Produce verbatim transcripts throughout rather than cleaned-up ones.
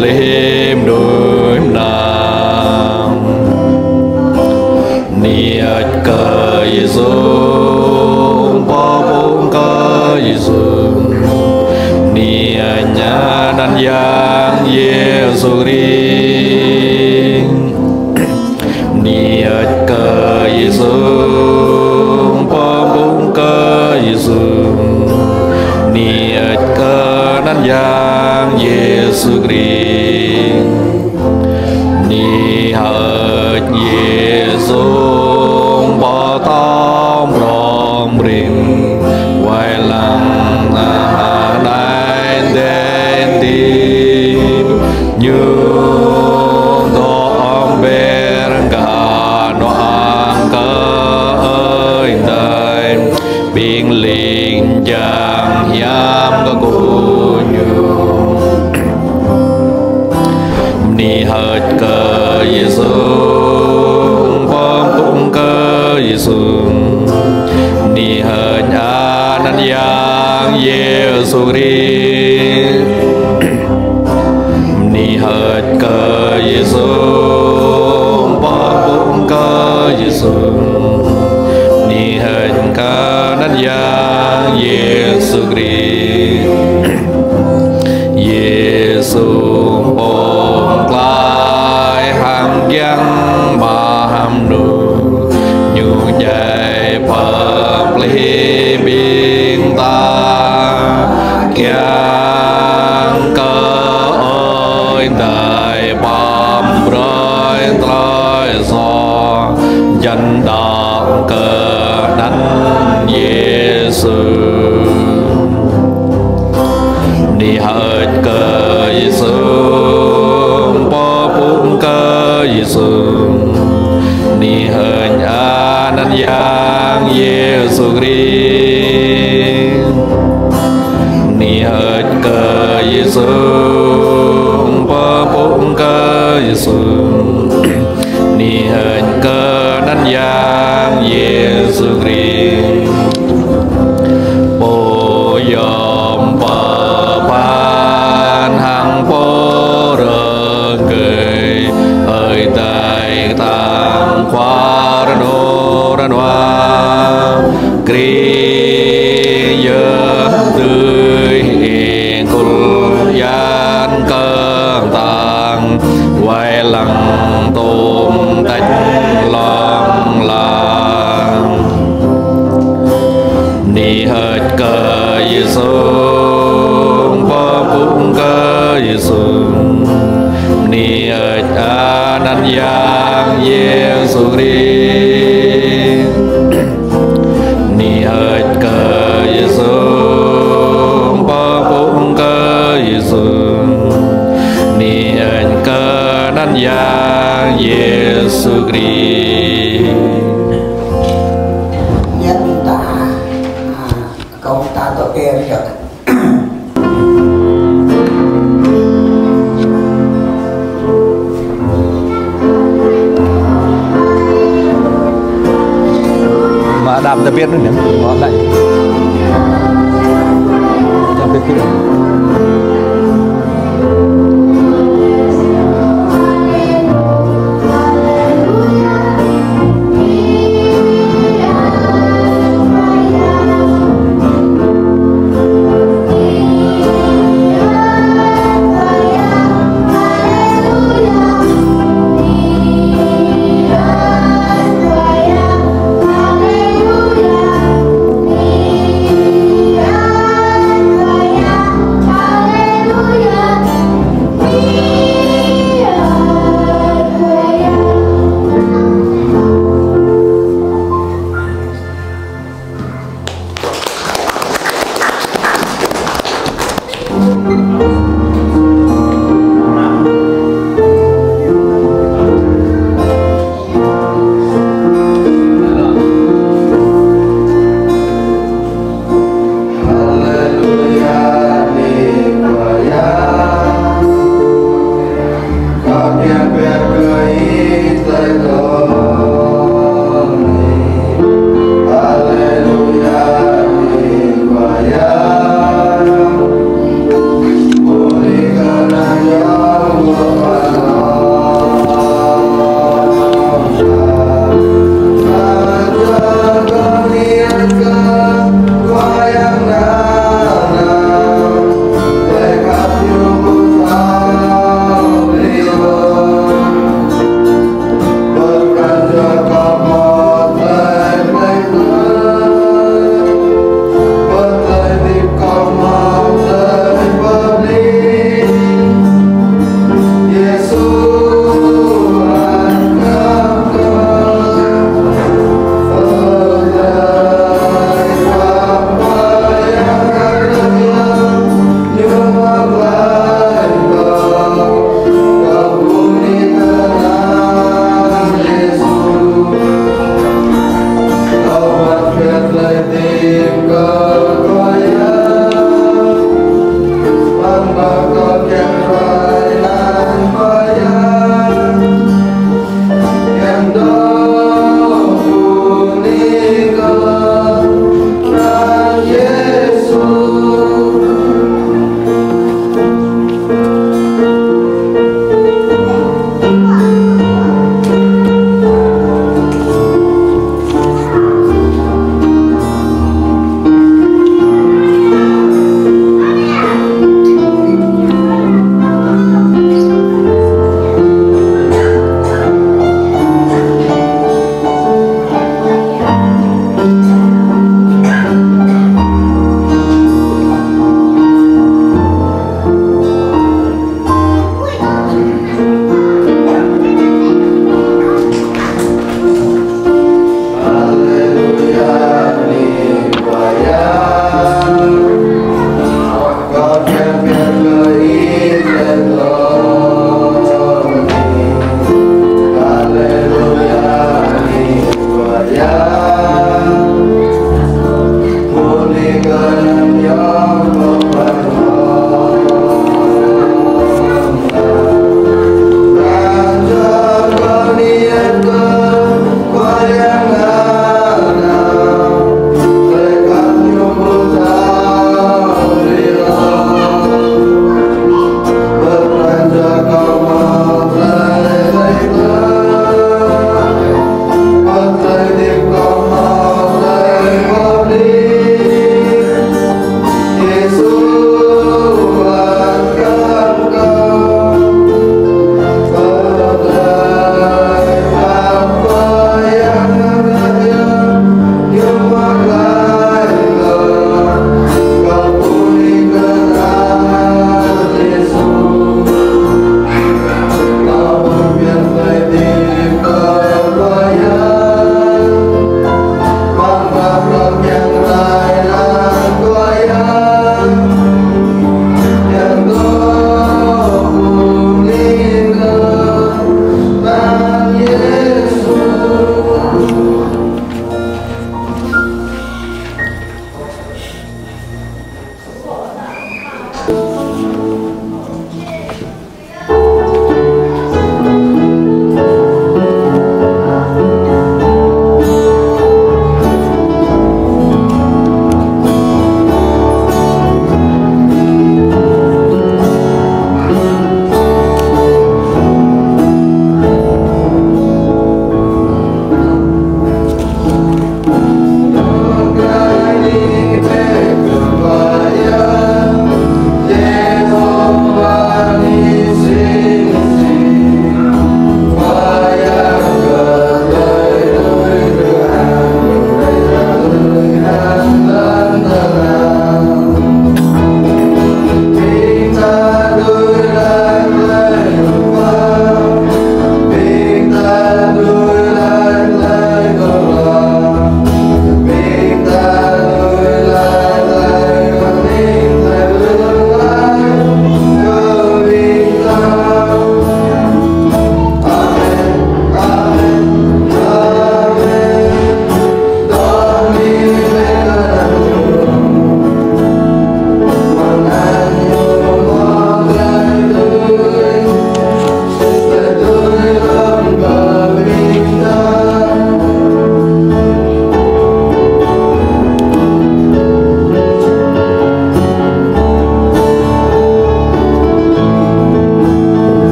Hlĭm đuaĭ mơnam. Bơni hơơč kơ Yêsu, pơpŭ kơ Yêsu. Bơni hơơč anăn Yang Yêsu Krist. Bơni hơơč kơ Yêsu, pơpŭ kơ Yêsu. Bơni hơơč kơ anăn Yang Yêsu Krist. Bơni hơơč Yêsu, pơtô prŏng prin, wai lăng anai dêh ti. Ñu dŏ ƀơi gah nua kơ Ơi Adai, ƀing ling jang hiam kơ Ñu. Bơni hơơč kơ Yêsu, pơpŭ kơ Yêsu. Bơni hơơč anăn Yang Yêsu Krist. Bơni hơơč kơ Yêsu, pơpŭ kơ Yêsu. Bơni hơơč kơ anăn Yang Yêsu Krist. Yêsu pơklaih hăng kiăng ba hăm nu, Ñu djai pơplih ƀing ta kiăng kơ Ơi Adai pơm brơi tơlơi soh, jăn đaŏ kơ anăn Yêsu. Bơni hơơč kơ Yêsu, pơpŭ kơ Yêsu. Bơni hơơč anăn Yang Yêsu Krist. Bơni hơơč kơ Yêsu, pơpŭ kơ Yêsu. Bơni hơơč kơ anăn Yang Yêsu Krist. Pô yom pơphan hăng pô rơkơi, Ơi Adai tơ̆ng Khua rơnŭk rơnua. Krist yơh dưi ih kul yan kơ̆ng tang, wai lăng tôm tĕč hlŏng lar. Bơni hơơč kơ Yêsu, pơpŭ kơ Yêsu. Bơni hơơč anăn Yang Yêsu Krist. Bơni hơơč kơ Yêsu, pơpŭ kơ Yêsu. Bơni hơơč kơ anăn Yang Yêsu Krist. Nhân ta, à, công ta tổ tiên rồi. Mă đạp ta biết nữa, mă đạp. Ta biết nữa.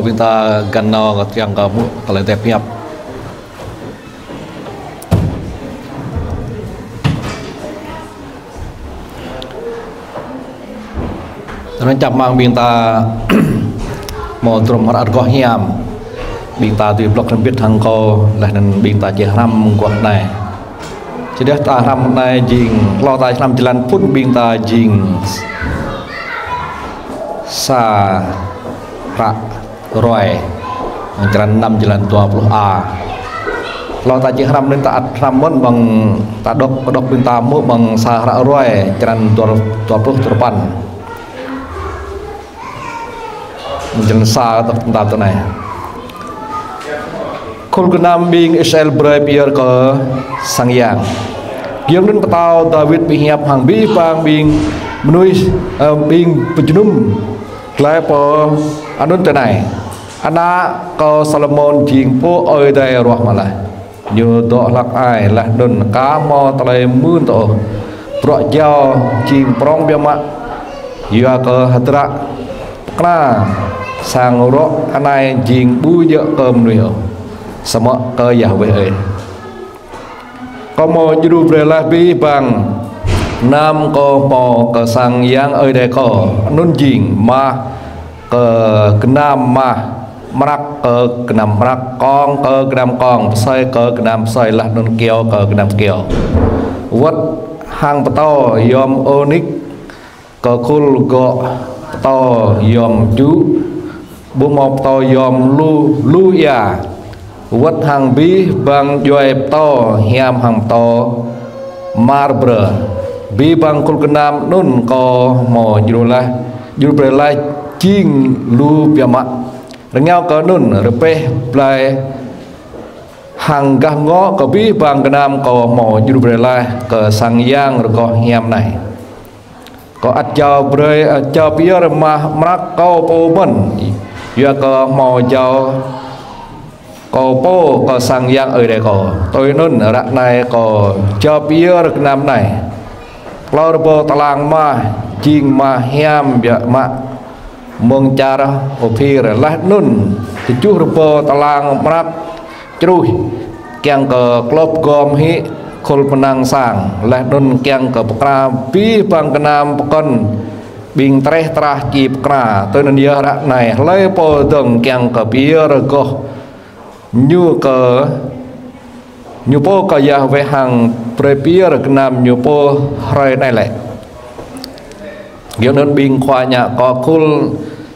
Ƀing ta găn nao kơ kiăng kơ hmư̆ tơlơi tơbiă. Tơdang čăm mơ̆ng ƀing ta hmâo drôm hră rơgoh hiam. Ƀing ta tui blŏk hrŏm hơbĭt hăng kâo, laih anŭn ƀing ta či hrăm mơguah anai. Čơdeh ta hrăm anai jing, hlâo ta hrăm jơlan phŭn ƀing ta jing sa hră Ruai, črăn năm jơlan dua pluh a. Hlâo ta či hrăm anŭn ta ăt hrăm mơ̆n ƀơ̆ng ta đŏk, đŏk ƀing ta hmư̆ ƀơ̆ng sa hră Ruai, črăn dua, dua pluh duapăn. Jơlan sa tơ̆k ta tui anai. Khul gơnam ƀing Israel brơi pơyơr kơ sang yang. Giŏng anŭn pơtao Dawid pơhiăp hăng abih bang ƀing mơnuih, ơ, ƀing pơjơnum glaĭ pơ anŭn tui anai. Ană kâo Salômôn jing pô Ơi Adai ruah mă laih. Ñu dŏ hlăk ai laih anŭn aka hmâo tơlơi mưn tơ ôh. Bruă jao jing prŏng biă mă. Yua kơ hơdră pơkra sang rŏ anai jing ƀu djơ̆ kơ mơnuih ôh, samơ̆ kơ Yahweh ơi. Kâo hmâo djru brơi laih abih bang gơnam kâo hmâo kơ sang yang Ơi Adai kâo, anŭn jing mah kơ gơnam mah, mrăk kơ gơnam mrăk, kông kơ gơnam kông, pơsơi kơ gơnam pơsơi, laih anŭn kyâo kơ gơnam kyâo. Wơ̆t hăng pơtâo yôm ônik kơ khul gŏ, pơtâo yôm jŭ, ƀu hmâo pơtâo yôm lu, lu ia. Wơ̆t hăng abih bang djuai pơtâo hiam hăng pơtâo marbrơ. Abih bang khul gơnam anŭn kâo hmâo djru laih, djru brơi laih jing lu biă mă. Rơngiao kơ anŭn rơbeh blai hăng gah ngŏ kơ abih bang gơnam kâo hmâo djru brơi laih kơ sang yang rơgoh hiam anai. Kâo ăt jao brơi, ơ, jao pơyơr mah mrăk kâo pô mơ̆n, yua kơ hmâo jao kâo pô kơ sang yang Ơi Adai kâo. Tui anŭn ră anai kâo jao pơyơr gơnam anai. Klâo rơbâo tơlang mah, jing mah hiam biă mă mơ̆ng čar Ophir, laih anŭn tơjuh rơbâo tơlang mrăk čruih, kiăng kơ klop gom hĭ khul pơnăng sang, laih anŭn kiăng kơ pơkra abih bang gơnam pơkŏn ƀing treh trah či pơkra. Tui anŭn yơh ră anai hlơi pô dơ̆ng kiăng kơ pơyơr rơgoh ñu kơ, ñu pô kơ Yahweh hăng brơi pơyơr gơnam ñu pô hrơi anai lĕ. Giŏng anŭn ƀing khua ñă kơ khul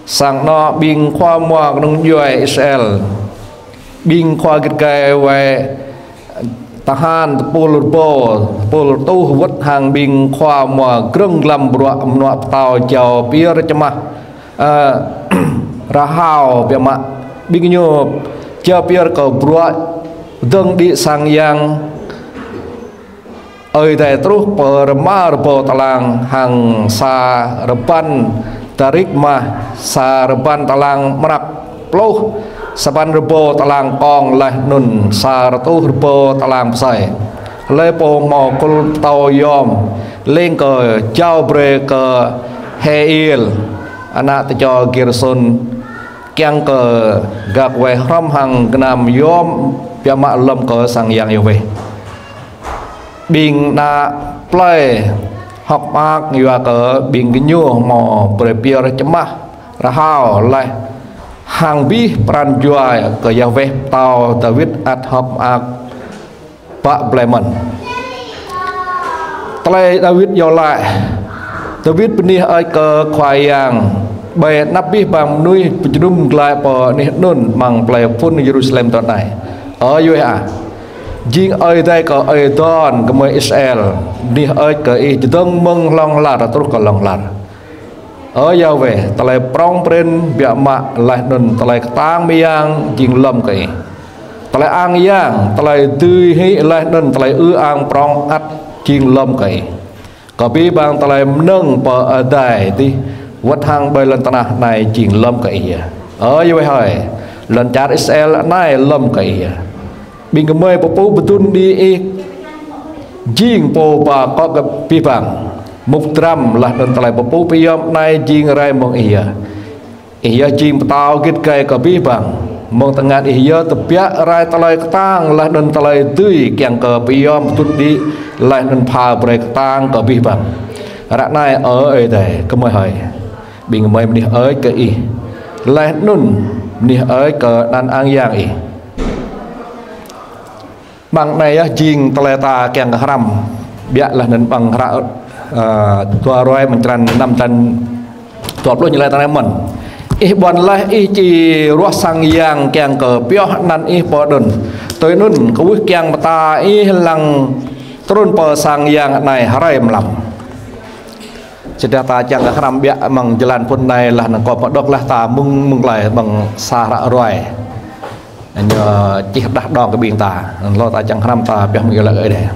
sang anŏ, ƀing khua mua kơnung djuai Israel, ƀing khua git gai wai tơhan tơpul rơbâo, tơpul rơtuh, wơ̆t hăng ƀing khua mua grơ̆ng glăm bruă mơnuă pơtao jao pơyơr čơmah, ơ, rơhao biă mă. Ƀing ñu jao pơyơr kơ bruă dơ̆ng đĭ sang yang Ơi Adai truh pơ rơma rơbâo tơlang hăng sa rơbăn darih mah, sa rơbăn tơlang mrăk pluh, sapăn rơbâo tơlang kông, laih anŭn sa rơtuh rơbâo tơlang pơsơi. Hlơi pô hmâo khul pơtâo yôm, leng kơ jao brơi kơ Hêl, ană tơčô Gêrsôn, kiăng kơ gak wai hrŏm hăng gơnam yôm biă mă lŏm kơ sang yang Yahweh. Ƀing ană plơi hơ̆k mơak yua kơ ƀing gơñu hmâo brơi pơyơr čơmah rơhao laih hăng abih pran jua kơ Yahweh. Pơtao Dawid ăt hơ̆k mơak pă blai mơ̆n. Tơlơi Dawid iâu laĭ. Dawid bơni hơơč kơ Khua Yang, ƀơi anăp abih bang mơnuih pơjơnum glaĭ pơ anih anŭn amăng plơi phŭn Yêrusalem tơl anai: Ơ Yahweh ah, jing Ơi Adai kơ ơi adon gơmơi Israel, bơni hơơč kơ Ih čơdơ̆ng mơ̆ng hlŏng lar truh kơ hlŏng lar. Ơ Yahweh, tơlơi prŏng prin biă mă laih anŭn tơlơi kơtang mơyang jing lŏm kơ Ih. Tơlơi ang yang, tơlơi dưi hĭ laih anŭn tơlơi ư ang prŏng ăt jing lŏm kơ Ih. Kơ abih bang tơlơi mơnơ̆ng pơ adai adih wơ̆t hăng ƀơi lŏn tơnah anai jing lŏm kơ Ih yơh. Ơ Yahweh hơi, lŏn čar Israel anai lŏm kơ Ih yơh. Ƀing gơmơi pơpŭ pơdŭn đĭ Ih jing pô ba akŏ kơ abih bang. Mŭk dram laih anŭn tơlơi pơpŭ pơyom anai jing rai mơ̆ng Ih yơh. Ih yơh jing pơtao git gai kơ abih bang. Mơ̆ng tơngan ih yơh tơbiă rai tơlơi kơtang laih anŭn tơlơi dưi kiăng kơ pơyom pơtŭt đĭ laih anŭn pha brơi kơtang kơ abih bang. Ră anai, ơ Ơi Adai, gơmơi hơi. Ƀing gơmơi bơni hơơč kơ ih. Laih anŭn bơni hơơč kơ anăn ang yang ih. Mơ̆ng anai yơh jing tơlơi ta kiăng kơ hrăm. Biă laih anŭn mơ̆ng hră, ơ, Dua Ruai mơ̆ng črăn năm, črăn dua pluh ñu laĭ tui anai mơ̆n. Ih ƀuăn laih ih či ruah sang yang kiăng kơ pioh anăn ih pơ anŭn. Tui anŭn kwưh kiăng mơta ih lăng trŭn pơ sang yang anai hrơi mlam. Sĭt dah ta čang kơ hrăm biă mơ̆ng jơlan phŭn anai laih anŭn kơ pơđŏk laih ta mơ̆ng, mơ̆ng tơlơi mơ̆ng sa hră Ruai. Ñu čih rơđah đŏng kơ ƀing ta. Anŭn lŏ ta čang hrăm ta pioh mơ̆ng iâu laĭ Ơi Adai.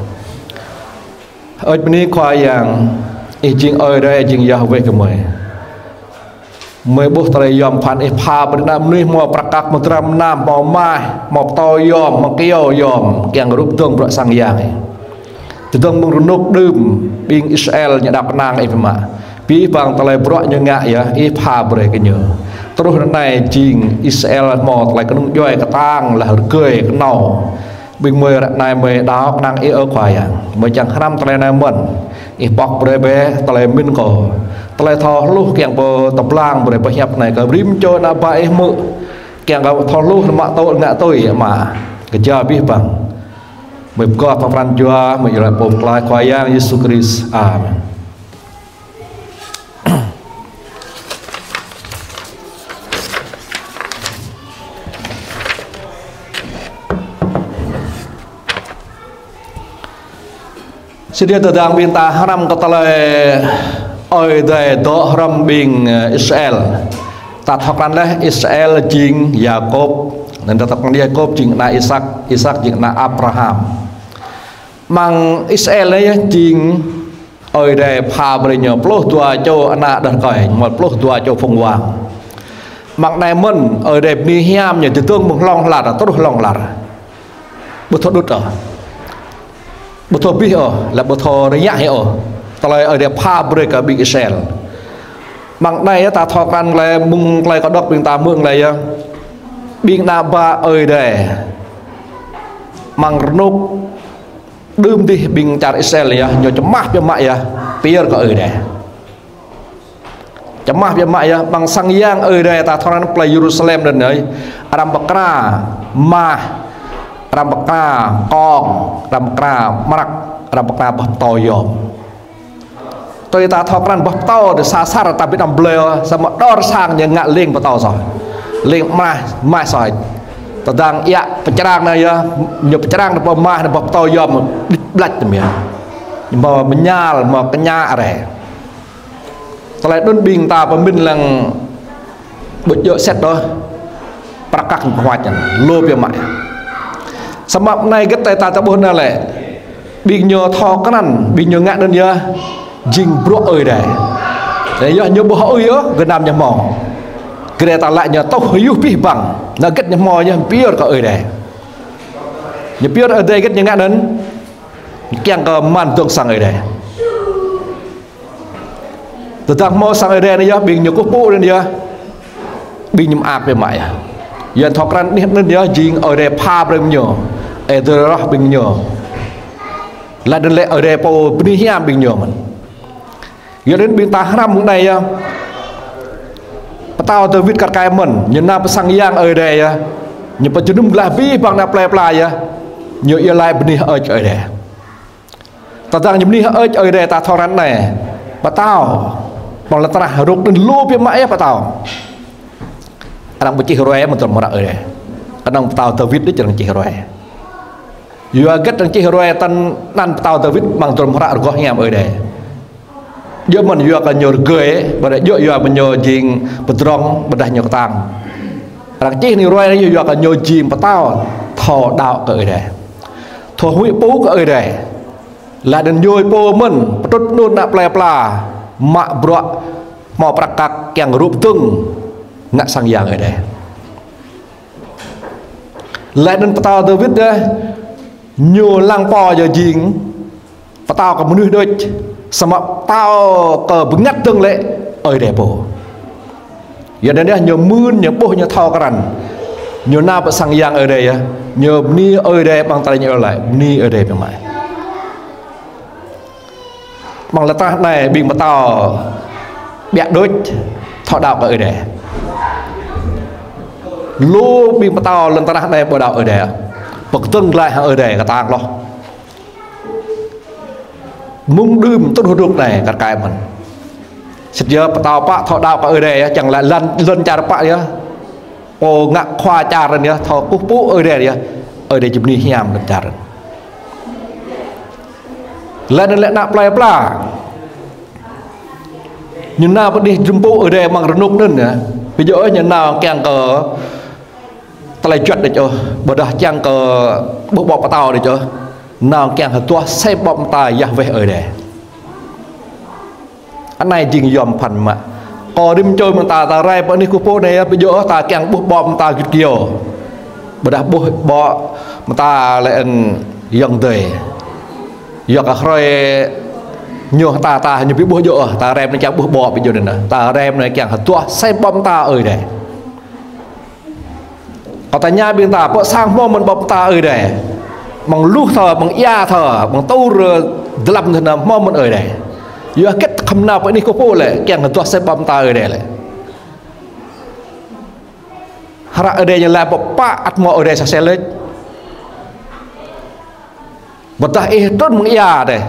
Ơ bơni Khua Yang, ih jing Ơi Adai, jing Yahweh gơmơi. Gơmơi ƀuh tơlơi yom pơphan ih pha brơi ană mơnuih hmâo prăk kăk, hmâo dram gơnam, hmâo mah, hmâo pơtâo yom, hmâo kyâo yom, kiăng rup dơ̆ng bruă sang yang ih. Tơdơ̆ng mơ̆ng rơnŭk đưm, ƀing Israel ñu đăp kơnang ih biă mă. Abih bang tơlơi bruă ñu ngă yơh, ih pha brơi kơ ñu. Truh ră anai jing Israel hmâo tơlơi kơnung djuai kơtang laih rơgơi kơnâo. Ƀing gơmơi ră anai gơmơi đăo kơnang ih ơ Khua Yang. Gơmơi čang hrăm tơlơi anai mơ̆n. Ih pŏk brơi bĕ tơlơi mĭn kâo. Tơlơi thâo hluh kiăng pơtơblang brơi pơhiăp anai kơ rĭm čô ană bă ih hmư̆. Kiăng kơ thâo hluh mă tŭ ngă tui mă. Kơjăp abih bang. Gơmơi pơkŏh pơpran jua, gơmơi iâu laĭ pô pơklaih Khua Yang Yêsu Krist. Amen. Sĭt dah tơdang ƀing ta hrăm kơ tơlơi Ơi Adai dŏ hrŏm ƀing, ơ, Israel. Ta thâo krăn laih Israel jing Yakôb. Anŭn ta thâo krăn Yakôb jing ană Isak, Isak jing ană Abraham. Mơ̆ng Israel anai yơh jing Ơi Adai pha brơi ñu pluh dua čô ană đah rơkơi, mơ̆ pluh dua čô phung wang. Mơ̆ng anai mơ̆n Ơi Adai bơni hiam ñu tơdơ̆ng mơ̆ng hlŏng lar, truh hlŏng lar. Ƀu thâo đŭt ôh. Ƀu thâo abih ôh, laih ƀu thâo rơngiă hĭ ôh. Tơlơi Ơi Adai pha brơi kơ ƀing Israel. Mơ̆ng anai yơh ta thâo krăn glaĭ mơ̆ng tơlơi kơđŏk ƀing ta mơ̆ng glaĭ yơh. Ƀing ană bă Ơi Adai. Mơ̆ng rơnŭk đưm dih ƀing čar Israel yơh, ñu čơmah biă mă yơh, pơyơr kơ Ơi Adai. Čơmah biă mă yơh, mơ̆ng sang yang Ơi Adai ta thâo krăn plei Yêrusalem anŭn yơh, arăng pơkra mah, arăng pơkra kông, arăng pơkra mrăk, arăng pơkra boh pơtâo yom. Tui ta thâo krăn boh pơtâo dih sa asar ta ƀu đăm blơi, samơ̆ dŏ rơsang ñu ngă leng pơtâo soh. Leng mah, mah soh. Tơdang iă pơčrang anai yơh, ñu pơčrang anai pơ mah anai boh pơtâo yom, ƀlĕč tơm yơh. Ñu hmâo mơñal, hmâo kơñă rai. Tơlơi anŭn ƀing ta pơmĭn lăng ƀu djơ̆ sĭt ôh. Prăk kăk ñu pơhuač anŭn, lu biă mă. Samơ̆ anai hơget tơlơi ta tơƀuh anai lĕ. Ƀing ñu thâo krăn, ƀing ñu ngă anŭn yơh, jing bruă Ơi Adai. Laih yơh ñu ƀu hơưi ôh, gơnam ñu hmâo. Gơ̆ ta laĭ ñu tuh hyu abih bang, anŭn hơget ñu hmâo yơh pơyơr kơ Ơi Adai. Ñu pơyơr Ơi Adai hơget ñu ngă anŭn, kiăng kơ mơ̆n dơ̆ng sang Ơi Adai. Tơdang hmâo sang Ơi Adai anai yơh, ƀing ñu kơkuh pơpŭ anŭn yơh. Ƀing ñu mơak biă mă yơh. Yua thâo krăn anih anŭn yơh, jing Ơi Adai pha brơi ñu. Ơi Adai rơh ƀing ñu. Laih anŭn lĕ Ơi Adai pô bơni hiam ƀing ñu mơ̆n. Yua anŭn ƀing ta hrăm mơ̆ng anai yơh. Pơtao Dawid kar kaĭ mơ̆n, ñu nao pơ sang yang Ơi Adai yơh. Ñu pơjơnum glaĭ abih bang ană plei pla yơh. Ñu iâu laĭ bơni hơơč Ơi Adai. Tơdang ñu bơni hơơč Ơi Adai ta thâo krăn anai. Pơtao. Pơ̆ng lŏn tơnah rŏk anŭn lu biă mă yơh pơtao. Arăng ƀu čih ruai mơ̆ng tơlơi hră Ơi Adai. Kơnơ̆ng pơtao Dawid đôč arăng čih ruai. Yua hơget arăng čih ruai tơl anăn pơtao Dawid mơ̆ng tơlơi hră rơgoh hiam Ơi Adai. Djơ̆ mơ̆n yua kơ ñu rơgơi, ƀôdah djơ̆ yua kơ ñu jing pơdrŏng, ƀôdah ñu kơtang. Arăng čih anai ruai anai yua kơ ñu jing pơtao thâo đaŏ kơ Ơi Adai. Thâo huĭ pơpŭ kơ Ơi Adai. Laih anŭn ñu pô mơ̆n, pơtrŭt anŭn ană plei pla, mă bruă hmâo prăk kăk kiăng rup dơ̆ng, ngă sang yang Ơi Adai. Laih anŭn pơtao Dawid yơh, ñu lăng pô yơh jing, pơtao kơ mơnuih đôč, samơ̆ pơtao kơ bơngăt dơ̆ng lĕ Ơi Adai pô. Yua anŭn yơh ñu mưn, ñu ƀuh, ñu thâo krăn. Ñu nao pơ sang yang Ơi Adai yơh. Ñu bơni Ơi Adai amăng tơlơi ñu laĭ, bơni Ơi Adai biă mă. Amăng lŏn tơnah anai ƀing pơtao ƀiă đôč thâo đaŏ kơ Ơi Adai. Lu ƀing pơtao lŏn tơnah anai ƀu đaŏ Ơi Adai. Pơkơdơ̆ng glaĭ hăng Ơi Adai kơtang hloh. Mơ̆ng đưm truh rơnŭk anai kar kaĭ mơ̆n. Sĭt yơh pơtao pă thâo đaŏ kơ Ơi Adai yơh, čang lĕ lŏn, lŏn čar pă yơh. Pô ngă khua čar anŭn yơh, thâo kơkuh pơpŭ Ơi Adai yơh. Ơi Adai či bơni hiam lŏn čar anŭn. Laih anŭn lĕ ană plơi pla. Ñu nao pơ anih jơmpŭ Ơi Adai amăng rơnŭk anŭn yơh. Ƀu djơ̆ ôh ñu nao kiăng kơ tơlơi juăt đôč ôh, ƀôdah kiăng kơ ƀuh ƀô̆ pơtao đôč ôh. Nao kiăng hơduah sem ƀô̆ mơta Yahweh Ơi Adai. Anai jing yom phăn mă. Kơ rĭm čô mơ̆ng ta, ta rai pơ anih kơkuh pơpŭ anai yơh, ƀu djơ̆ ôh ta kiăng ƀuh ƀô̆ mơta git kiơ. Ƀôdah ƀuh ƀô̆ mơta lĕ anŭn yŏng dơi. Yua kơ hrơi ñu ta, ta ñu ƀu ƀuh djơ̆ ôh, ta rai pơ anai kiăng ƀuh ƀô̆ ƀu djơ̆ anŭn. Ta rai pơ anai kiăng hơduah sem ƀô̆ mơta Ơi Adai. Kâo tơña ƀing ta, pơ sang hmâo mơ̆n ƀô̆ mơta Ơi Adai? Amăng luh thâo, amăng ia thâo, amăng tur dlăm thâo, hmâo mơ̆n Ơi Adai? Yua hơget khŏm nao pơ anih kơkuh pơpŭ lĕ, kiăng hơduah sem ƀô̆ mơta Ơi Adai lĕ? Hră Ơi Adai ñu laĭ pơpă ăt hmâo Ơi Adai sa sel lĕ. Ƀôdah ih trŭn amăng ia dêh,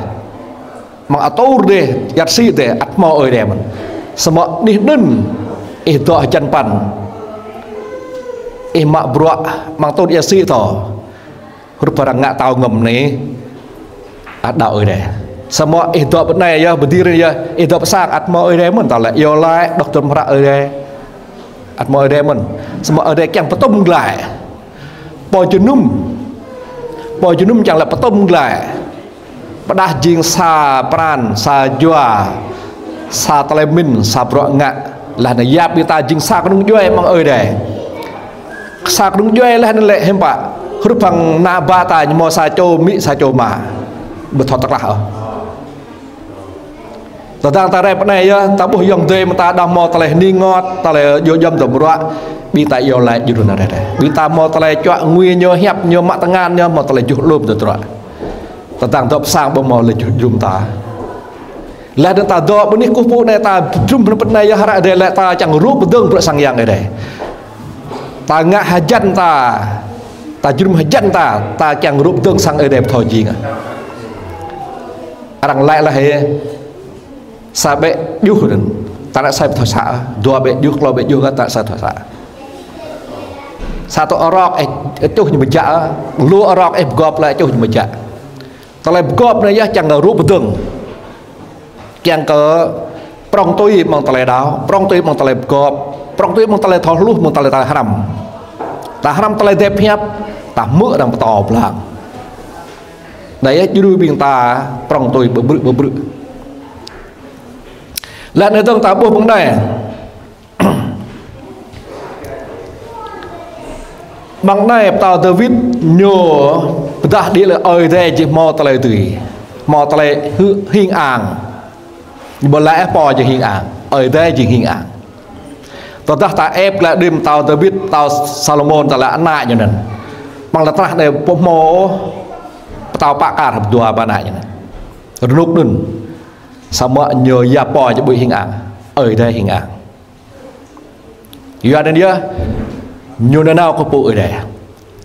amăng atur dêh, ia rơsĭ dêh, ăt hmâo Ơi Adai mơ̆n. Samơ̆ anih anŭn ih dŏ hơjăn păn, ih mă bruă amăng atur ia rơsĭ thâo, hrup arăng ngă tao ngŏm anai, ăt đaŏ Ơi Adai. Samơ̆ ih dŏ pơ anai yơh, pơ adih anai yơh, ih dŏ pơ sang ăt hmâo Ơi Adai mơ̆n, ta laĭ iâu laĭ, đŏk tơm hră Ơi Adai, ăt hmâo Ơi Adai mơ̆n. Samơ̆ Ơi Adai kiăng pơtŭm glaĭ. Pô jơnum. Pô jơnum čang lĕ pơtŭm glaĭ. Pơdah jing sa pran, sa jua, sa tơlơi pơmĭn, sa bruă ngă. Laih anŭn yap ƀing ta jing sa kơnung djuai amăng Ơi Adai. Sa kơnung djuai laih anŭn lĕ hiư̆m pă? Hrup hăng ană bă ta ñu hmâo sa čô amĭ, sa čô ama. Ƀu thâo tơklah ôh. Tơdang ta rai pơ anai yơh, ta ƀuh yŏng dơi mơ̆ng ta đah hmâo tơlơi hơning rơngot, tơlơi djơ̆ djŏm tơm bruă, ƀing ta iâu laĭ djru anŭn rai rai. Ƀing ta hmâo tơlơi čuă ngui ñu, hiăp ñu, mă tơngan ñu, hmâo tơlơi juh lŏm tơdruă. Tơdang dŏ pơ sang ƀu hmâo tơlơi juh jum ta. Laih anŭn ta dŏ pơ anih kơkuh pơpŭ anai, ta jum pơ anai yơh, hră Ơi Adai laĭ ta čang rŭ pơdơ̆ng bruă sang yang Ơi Adai. Ta ngă hơjăn ta, ta jum hơjăn ta, ta kiăng rŭ pơdơ̆ng sang Ơi Adai pơthâo jing. Arăng laĭ laĭ hĭ, sa ƀĕ djuh anŭn, ta nao sa pơthâo sa, dua ƀĕ djuh, klâo ƀĕ djuh kơ ta nao sa pơthâo sa. Sa tŏ arŏk ih čuh ñu mơjă, lu arŏk ih pơgop lĕ čuh ñu mơjă. Tơlơi pơgop anai yơh čang rŭ pơdơ̆ng. Kiăng kơ prŏng tui amăng tơlơi đaŏ, prŏng tui amăng tơlơi pơgop, prŏng tui amăng tơlơi thâo hluh, amăng tơlơi ta hrăm. Ta hrăm tơlơi dep hiăp, ta hmư̆ arăng pơtô pơblang. Anai yơh djru ƀing ta prŏng tui ƀơƀrư̆ ƀơƀrư̆. Laih anŭn dơ̆ng ta ƀuh mơ̆ng anai. Mơ̆ng anai pơtao Dawid ñu pơdah đĭ lĕ Ơi Adai či hmâo tơlơi dưi, hmâo tơlơi hư-, hing ang. Ñu ƀu laĭ pô či hing ang, Ơi Adai či hing ang. Tơdah ta ĕp glaĭ đĭ pơtao Dawid, pơtao Salômôn, ta laĭ ană ñu anŭn. Mơ̆ng lŏn tơnah anai ƀu hmâo pơtao pă kar hơdua ba ană ñu anŭn. Rơnŭk anŭn. Samơ̆ ñu ia pô či ƀu hing ang, Ơi Adai hing ang. Yua anŭn yơh, ñu nanao kơkuh pơpŭ Ơi Adai.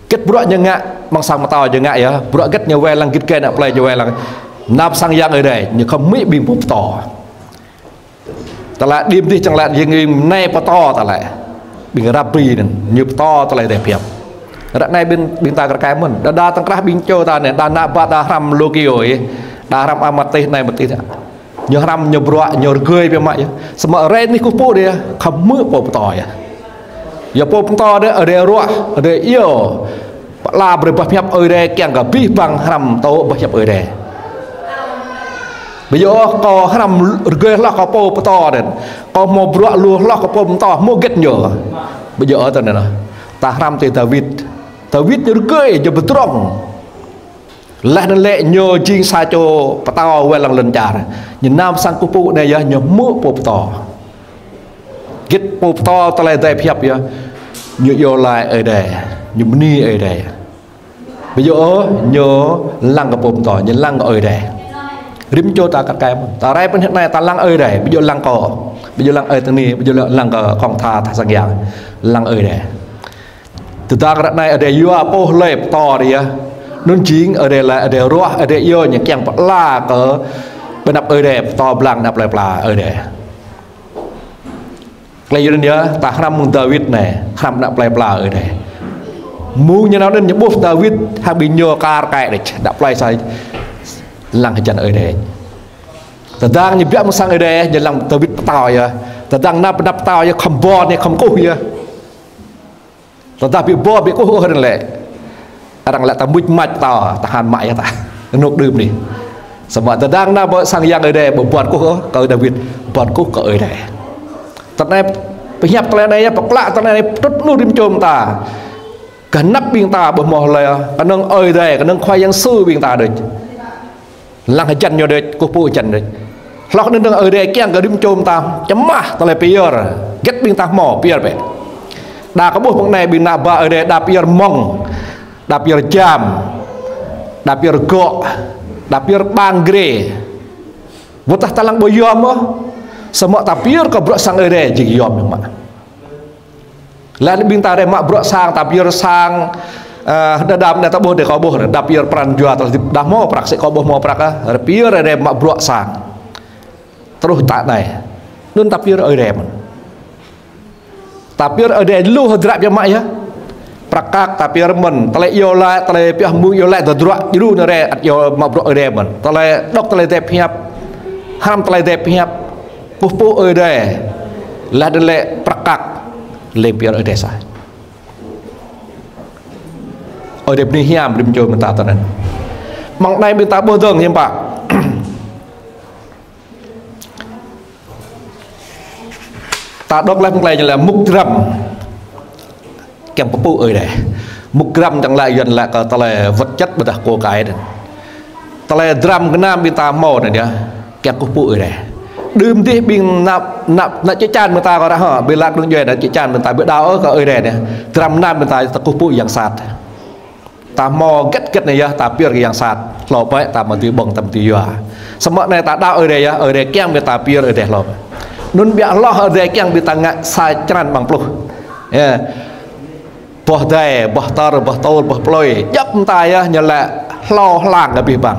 Hơget bruă ñu ngă, amăng sang pơtao ñu ngă yơh, bruă hơget ñu wai lăng, git gai ană plơi ñu wai lăng. Nao pơ sang yang Ơi Adai, ñu khŏm hmư̆ ƀing pô pơtô. Ta laĭ đĭ mơdih čang laĭ jing ƀing nai pơtô ta laĭ. Ƀing rap brơi anŭn, ñu pơtô tơlơi dep hiăp. Ră anai ƀing, ƀing ta kar kaĭ mơ̆n. Đa đa tơ̆ng krah ƀing čô ta anai, đa ană bă ta hrăm lu kiô ih. Đa hrăm amat tih, anai amat tih. Ñu hrăm, ñu bruă, ñu rơgơi biă mă yơh. Samơ̆ rai anih kơkuh pơpŭ dêh, khŏm hmư̆ pô pơtô yơh. Yua pô pơtô dêh, Ơi Adai ruah, Ơi Adai iâu. Pơala brơi boh hiăp Ơi Adai kiăng kơ abih bang hrăm tŭ boh hiăp Ơi Adai. Ƀu djơ̆ ôh kâo hrăm rơgơi hloh kơ pô pơtô dêh. Kâo hmâo bruă lu hloh kơ pô pơtô, hmâo hơget ñu. Ƀu djơ̆ ôh tui anŭn. Ta hrăm tui Dawid. Dawid ñu rơgơi, ñu pơdrŏng. Laih anŭn lĕ ñu jing sa čô pơtao wai lăng lŏn čar. Ñu nao pơ sang kơkuh pơpŭ anai yơh ñu hmư̆ pô pơtô. Git Pô pơtô tơlơi hơdai pơhiăp yơh. Ñu iâu laĭ Ơi Adai. Ñu bơni Ơi Adai. Ƀu djơ̆ ôh, ñu lăng kơ pô pơtô, ñu lăng kơ Ơi Adai. Rĭm čô ta kar kaĭ mơ̆n. Ta rai pơ anai ta lăng Ơi Adai, ƀu djơ̆ lăng kơ, ƀu djơ̆ lăng Ơi Adai, ƀu djơ̆ lăng kơ khŏng tha, tha sang yang. Lăng Ơi Adai. Tơdang ră anai Ơi Adai yua pô hlơi pơtô đơi yơh. Anŭn jing Ơi Adai laĭ, Ơi Adai ruah, Ơi Adai iâu ñu kiăng pơala kơ ƀơi anăp Ơi Adai, pơtô blang anăp plei pla Ơi Adai. Tơlơi yua anŭn yơh, ta hrăm mơ̆ng Dawid anai, hrăm anăp plei pla Ơi Adai. Mơ̆ng ñu nao anŭn ñu ƀuh Dawid, hăng ƀing ñu kar kaĭ đôč, anăp plei sa lăng hơjăn Ơi Adai. Tơdang ñu biă mơ̆ng sang Ơi Adai, ñu lăng Dawid pơtao yơh. Tơdang nao pơ anăp pơtao yơh, khŏm ƀơ̆n ñu khŏm kơkuh yơh. Tơdah ƀu ƀơ̆n ƀu kơkuh ôh anŭn lĕ. Arăng laĭ ta muč mač pơtao, tơhan mă yơh ta. Rơnŭk đưm anai. Samơ̆ tơdang nao pơ sang yang Ơi Adai, ƀu ƀơ̆n kơkuh ôh, kơ Dawid, ƀơ̆n kơkuh kơ Ơi Adai. Tơlơi anai, pơhiăp tơlơi anai yơh, pơklă tơlơi anai, pơtrŭt lu rĭm čô mơta. Kơ anăp ƀing ta ƀu hmâo hlơi, kơnơ̆ng Ơi Adai, kơnơ̆ng Khua Yang Yêsu ƀing ta đôč. Lăng hơjăn ñu đôč, kơkuh pơpŭ hơjăn đôč. Hloh anŭn dơ̆ng Ơi Adai kiăng kơ rĭm čô mơta čơmah tơlơi pơyơr, hơget ƀing ta hmâo pơyơr bĕ. Đa kơ ƀuh mơ̆ng anai ƀing ană bă Ơi Adai đa pơyơr mơ̆ng, đa pơyơr jam, đa pơyơr gŏ, đa pơyơr ƀang grê. Ƀôdah ta lăng ƀu yom ôh, samơ̆ ta pơyơr kơ bruă sang Ơi Adai jing yom mơ̆n mă. Laih anŭn ƀing ta rai mă bruă sang, ta pơyơr sang, ơ, đơđa mơ̆n anai ta ƀuh đơi kâo ƀuh, đa pơyơr pran jua ta hơdip đa hmâo prăk, sĭt kâo ƀu hmâo prăk, ơ, rai pơyơr rai mă bruă sang. Truh ta anai. Anŭn ta pơyơr Ơi Adai mơ̆n. Ta pơyơr Ơi Adai lu hơdră biă mă yơh. Prăk kăk ta pơyơr mơ̆n, tơlơi iâu laĭ, tơlơi pioh mơ̆ng iâu laĭ tơdruă, djru anai rai ăt iâu mă bruă Ơi Adai mơ̆n. Tơlơi đŏk tơlơi hơdai pơhiăp, hrăm tơlơi hơdai pơhiăp, kơkuh pơpŭ Ơi Adai. Laih anŭn lĕ prăk kăk, lĕ pơyơr Ơi Adai sa. Ơi Adai bơni hiam rĭm čô mơta tơnăn. Mơ̆ng anai ƀing ta ƀuh dơ̆ng hiư̆m pă. Ta đŏk laih mơ̆ng tơlơi ñu laĭ mục dram. Kiăng pơpŭ Ơi Adai. Mục dram čang laĭ Yuan laĭ kơ tơlơi vật chất ƀôdah của cải anŭn. Tơlơi dram gơnam ƀing ta hmâo anŭn yơh. Kiăng kơkuh pơpŭ Ơi Adai. Đưm dih ƀing anăp, anăp, anăp čư̆ čan ƀing ta kơ ră hŏ. Ƀing lăk đŭng djuai anăp čư̆ čan ƀing ta ƀu đaŏ ôh kơ Ơi Adai anai. Dram gơnam ƀing ta ta kơkuh pơpŭ yang sat. Ta hmâo hơget hơget anai yơh, ta pơyơr kơ yang sat. Hlâo bĕ ta mă dưi ƀơ̆ng, ta mă dưi yua. Samơ̆ anai ta đaŏ Ơi Adai yơh, Ơi Adai kiăng ƀing ta pơyơr Ơi Adai hlâo. Anŭn biă hloh Ơi Adai kiăng ƀing ta ngă sa črăn amăng pluh. Yơh. Boh dai, boh tơr, boh tơl, boh plơi. Djŏp mơta yơh, ñu laĭ hlâo hlang kơ abih bang.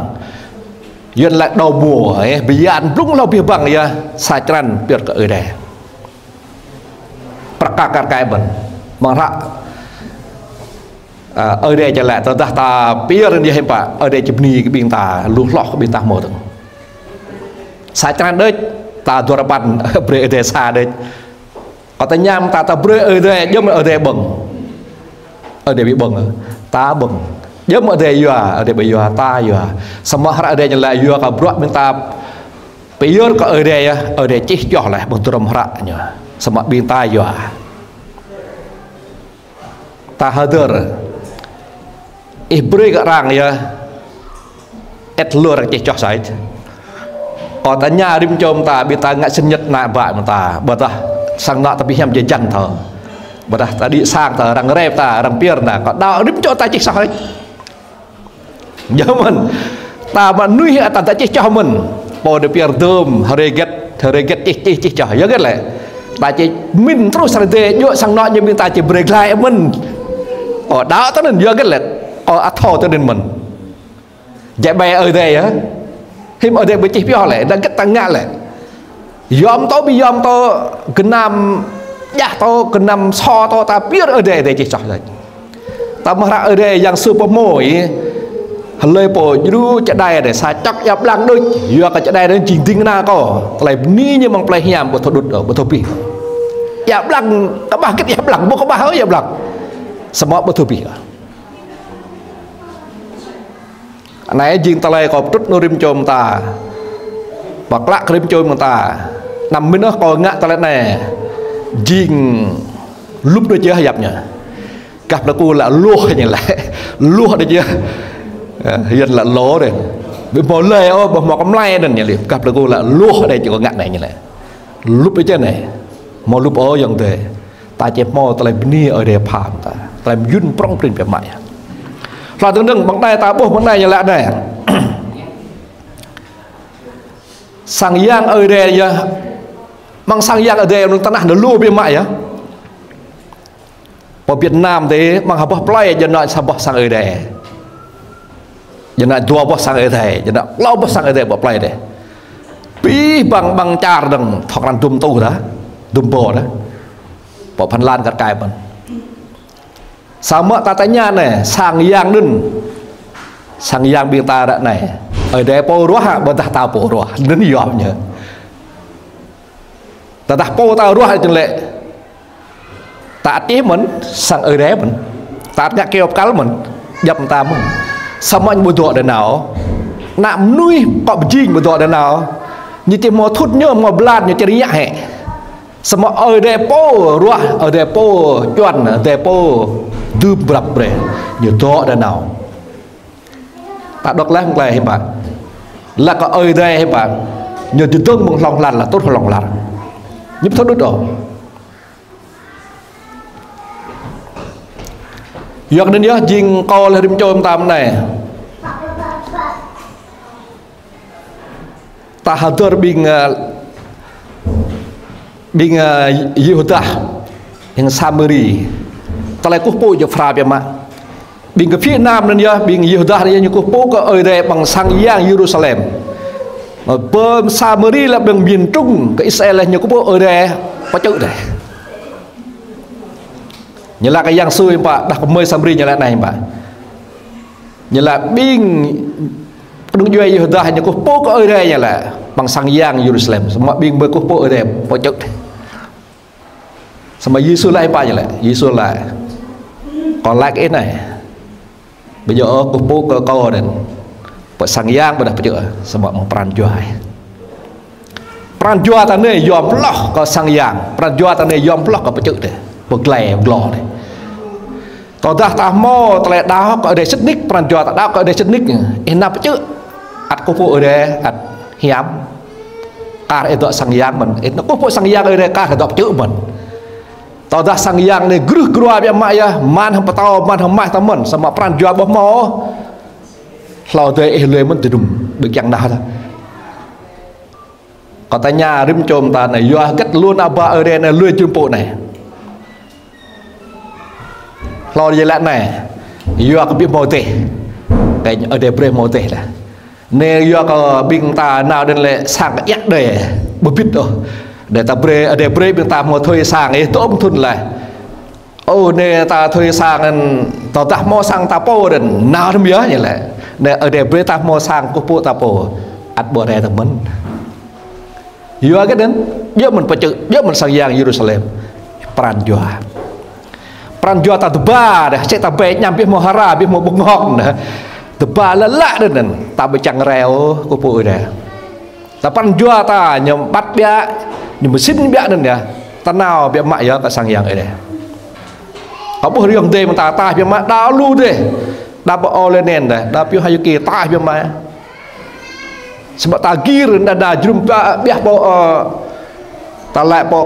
Yuan laĭ đầu mùa, yơh, bơyan blung hlâo abih bang yơh, sa črăn pơyơr kơ Ơi Adai. Prăk kăk kar kaĭ mơ̆n. Mơ̆ng hră. Ơ, Ơi Adai či laĭ, tơdah ta pơyơr anŭn yơh hiư̆m pă, Ơi Adai či bơni kơ ƀing ta, lu hloh kơ ƀing ta hmâo dơ̆ng. Sa črăn đôč, ta dua rơpăn, brơi Ơi Adai sa đôč. Kâo tơña mơ̆ng ta, ta brơi Ơi Adai, djơ̆ mơ̆ Ơi Adai ƀơ̆ng. Ơi Adai ƀu ƀơ̆ng, ta ƀơ̆ng. Djơ̆ mơ̆ Ơi Adai yua, Ơi Adai ƀu yua, ta yua. Samơ̆ hră Ơi Adai ñu laĭ yua kơ bruă ƀing ta pơyơr kơ Ơi Adai yơh, Ơi Adai čih čoh laih, ƀơ̆ng tơrŏm hră ñu. Samơ̆ ƀing ta yua. Ta hơdơr. Ih brơi kơ arăng yơh. Ĕt lu arăng čih čoh sa ĕč. Kâo tơña rĭm čô mơta, ƀing ta ngă sĭt ñĕt ană bă mơta. Ƀôdah sang anŏ ta ƀu hiam jơjăn thâo. Ƀôdah ta đĭ sang ta, arăng rep ta, arăng pơyơr ta. Kâo đaŏ rĭm čô ta čih sa ĕč. Yơh mơ̆n. Ta mơnuih ta, ta čih čoh mơ̆n. Pô đe pơyơr dơ̆m, hrơi hơget, hrơi hơget čih, čih, čih čoh. Yua hơget lĕ. Ta čih min truh sa hrơi djuai sang anŏ ñu ƀing ta či brơi glaĭ mơ̆n. Ơ, đaŏ tui anŭn, yua hơget lĕ. Ơ, ăt thâo tui anŭn mơ̆n. Jĕ ƀai Ơi Adai yơh. Hiư̆m Ơi Adai ƀu čih pioh lĕ, đa hơget ta ngă lĕ. Yom tơ ƀu yom tơ, gơnam djah tơ, gơnam sô tơ, ta pơyơr Ơi Adai, Ơi Adai čih čoh laih. Ta mơ̆ hră Ơi Adai Yang Yêsu pơhmô, ih. Hlơi pô djru čơđai anai sa čŏk ia blang đôč, yua kơ čơđai anŭn jing ding kơna kâo. Tơlơi bơni ñu mơ̆ng plei hiam ƀu thâo đŭt, ƀu thâo abih. Ia blang, kơƀah hơget ia blang, ƀu kơƀah ôh ia blang. Samơ̆ ƀu thâo abih. Anai jing tơlơi kâo pơtrŭt nao rĭm čô mơta. Pơklă kơ rĭm čô mơta. Anăm mĭn ôh kâo ngă tơlơi anai. Jing lŭp đôč yơh yap ñu. Gah plơi Ku laĭ lôh ñu laĭ. Lôh đôč yơh. Ơ, Yuan laĭ lôh đôč. Ƀu hmâo lơi ôh, ƀu hmâo kơmlai anŭn ñu laĭ. Gah plơi Ku laĭ lôh đôč kâo ngă anai ñu laĭ. Lŭp đôč yơh anai. Hmâo lŭp ôh ayŏng adơi. Ta či hmâo tơlơi bơni Ơi Adai pha ta. Tơlơi mơyŭn prŏng prin biă mă yơh. Hlâo dơ̆ng dơ̆ng, mơ̆ng anai ta ƀuh mơ̆ng anai ñu laĭ anai. Sang yang Ơi Adai yơh. Mơ̆ng sang yang Ơi Adai anŭn tơnah anŭn lu biă mă yơh. Pơ Việt Nam dih, mơ̆ng ha boh plơi, jơnă sa boh sang Ơi Adai. Jơnă dua boh sang Ơi Adai, jơnă klâo boh sang Ơi Adai pơ plơi dih. Abih bang, bang čar dơ̆ng, thŏk anŭn dŭm tuh dah, dŭm ƀô̆ dah. Pơ Phần Lan kar kaĭ mơ̆n. Samơ̆ ta tơña anai, sang yang anŭn. Sang yang ƀing ta ră anai. Ơi Adai pô ruah, ƀôdah ta pô ruah. Anŭn yom ñu. Tơdah pô ta ruah jing lĕ. Ta ăt čih mơ̆n, sang Ơi Adai mơ̆n. Ta ăt ngă kơyâo pơkăl mơ̆n. Djŏp mơta mơ̆n. Samơ̆ ñu ƀu dŏ đơi nao. Ană mơnuih kơ pơjing ƀu dŏ đơi nao. Ñu či hmâo thŭn ñu, hmâo blan ñu či rơngiă hĕ. Samơ̆ Ơi Adai pô ruah, Ơi Adai pô čuăn, Ơi Adai pô dưm brăp brơi. Ñu dŏ đơi nao. Ta dŏ laih mơ̆ng tơlơi hiư̆m pă. Laih kơ Ơi Adai hiư̆m pă. Ñu či dơ̆ng mơ̆ng hlŏng lar, laih truh hlŏng lar. Ñu ƀu thâo đŭt ôh. Yua kơ anŭn yơh jing kâo laih rĭm čô mơtam anai. Ta hơdơr ƀing, ơ, ƀing, ơ, Yêhuda, ƀing Samari. Tơlơi kơkuh pơpŭ djơ̆ phara biă mă. Ƀing kơ phía Nam anŭn yơh, ƀing Yêhuda anŭn yơh ñu kơkuh pơpŭ kơ Ơi Adai ƀơi sang yang Yêrusalem. Mơ̆ ƀing Samari lĕ ƀing miền Trung kơ Israel lĕ ñu kơkuh pơpŭ Ơi Adai pơčư̆ dih. Ñu laĭ kơ Yang Yêsu hiư̆m pă, đah kơmơi Samari ñu laĭ anai hiư̆m pă. Ñu laĭ ƀing pơdŏng djuai Yêhuda ñu kơkuh pơpŭ kơ Ơi Adai ñu laĭ. Ƀơi sang yang Yêrusalem. Samơ̆ ƀing ƀơi kơkuh pơpŭ Ơi Adai pơčư̆. Samơ̆ Yêsu laĭ hiư̆m pă ñu laĭ. Yêsu laĭ. Kâo laĭ kơ ih anai. Ƀu djơ̆ ôh kơkuh pơpŭ kơ kâo anŭn. Pơ sang yang ƀôdah pơčư̆. Samơ̆ mơ̆ng pran jua. Pran jua ta anai yom hloh kơ sang yang. Pran jua ta anai yom hloh kơ pơčư̆ dih. Pơglai glô dih. Tơdah ta hmâo tơlơi đaŏ kơ Ơi Adai sĭt nik, pran jua ta đaŏ kơ Ơi Adai sĭt nik. Ih nao pơčư̆. Ăt kơkuh pơpŭ Ơi Adai, ăt hiam. Kar ih dŏ sang yang mơ̆n. Ih nao kơkuh pơpŭ sang yang Ơi Adai, kar ih dŏ pơčư̆ mơ̆n. Tơdah sang yang anai gruh grua biă mă yơh, mơ̆n hăng pơtâo, mơ̆n hăng mah ta mơ̆n. Samơ̆ pran jua ƀu hmâo. Hlâo dih ih lui mơ̆n tơdŭm, ƀu kiăng nao ta. Kâo tơña rĭm čô mơta anai, yua hơget lu ană bă Ơi Adai anai lui jum pŭ anai. Hlâo dih laĭ anai, yua kơ ƀu hmâo dêh. Kơ Ơi Adai brơi hmâo dêh laih. Anai yua kơ ƀing ta nao đơ̆n lĕ sang kơ iăk đơi, ƀu bit ôh. Đơi ta brơi, Ơi Adai brơi ƀing ta hmâo thơi sang, ih tôm thŭn laih. Ơ, anai ta thơi sang anŭn, tơdah hmâo sang ta pô đơ̆n, nao rĭm yơh ñu laĭ. Anai Ơi Adai brơi ta hmâo sang kơkuh pơpŭ ta pô, ăt ƀu rai ta mơ̆n. Yua kơ anŭn, djơ̆ mơ̆n pơčư̆, djơ̆ mơ̆n sang yang Yêrusalem. Pran jua. Pran jua ta tơba dih, sĭt ta ƀai añăm ƀu hmâo hara, ƀu hmâo bơngŏk anŭn. Tơba lăk lăk đơ̆n anŭn, ta ƀu čang rai ôh, kơkuh pơpŭ Ơi Adai. Ta pran jua ta ñu ƀăt biă, ñu mơsĭn biă anŭn yơh. Ta nao biă mă yơh kơ sang yang Ơi Adai. Kâo ƀuh rơyŏng dêh mơ̆ng ta ataih biă mă, đa lu dêh. Đa pơ Ôlênen dêh, đa pioh Hayu Ki ataih biă mă. Samơ̆ ta gir đa đa jơnum biă, biă pơ, ơ, ta laĭ pơ,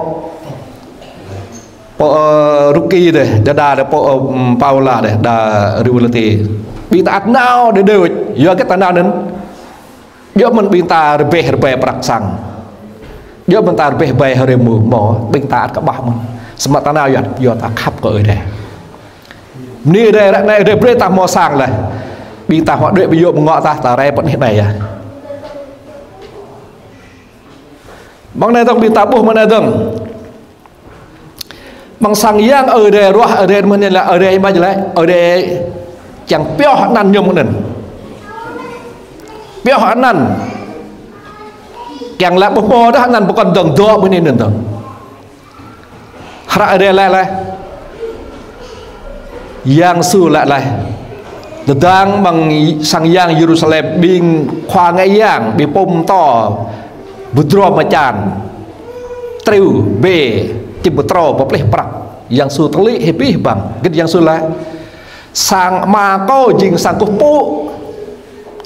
pơ, ơ, Ruki dêh, đa đa pơ, ơ, Paula dêh, đa Riwalati. Ƀing ta ăt nao đơi đơi, yua hơget ta nao anŭn. Djơ̆ mơ̆n ƀing ta rơbeh rơbai prăk sang. Djơ̆ mơ̆n ta rơbeh bai hrơi mơ̆ mơ̆, ƀing ta ăt kơƀah mơ̆n. Samơ̆ ta nao yua, yua ta khăp kơ Ơi Adai. Bơni Ơi Adai, ră anai Ơi Adai brơi ta hmâo sang laih. Ƀing ta hmâo đuaĭ ƀu djơ̆ mơ̆ ngŏ ta, ta rai pơ anih anai yơh. Mơ̆ng anai dơ̆ng ƀing ta ƀuh mơ̆ng anai dơ̆ng. Ƀơi sang yang Ơi Adai ruah, Ơi Adai mơ̆n anai lĕ, Ơi Adai mă lĕ, Ơi Adai kiăng pioh anăn ñu mơ̆ng anŭn. Pioh anăn. Kiăng lĕ ƀu hmâo dah anăn pơkŏn dơ̆ng dŏ mơ̆ng anŭn dơ̆ng. Hră Ơi Adai laĭ laih. Yang Yêsu laĭ laih. Tơdang ƀơi sang yang Yêrusalem ƀing khua ngă yang, ƀing pô pơtô, pơdrŏm mơčan, triu, bê, čim pơtrâo, pơplih prăk. Yang Yêsu tơlĭ hĭ abih bang. Hơget Yang Yêsu laĭ? Sang Ama kâo jing sang kơkuh pơpŭ.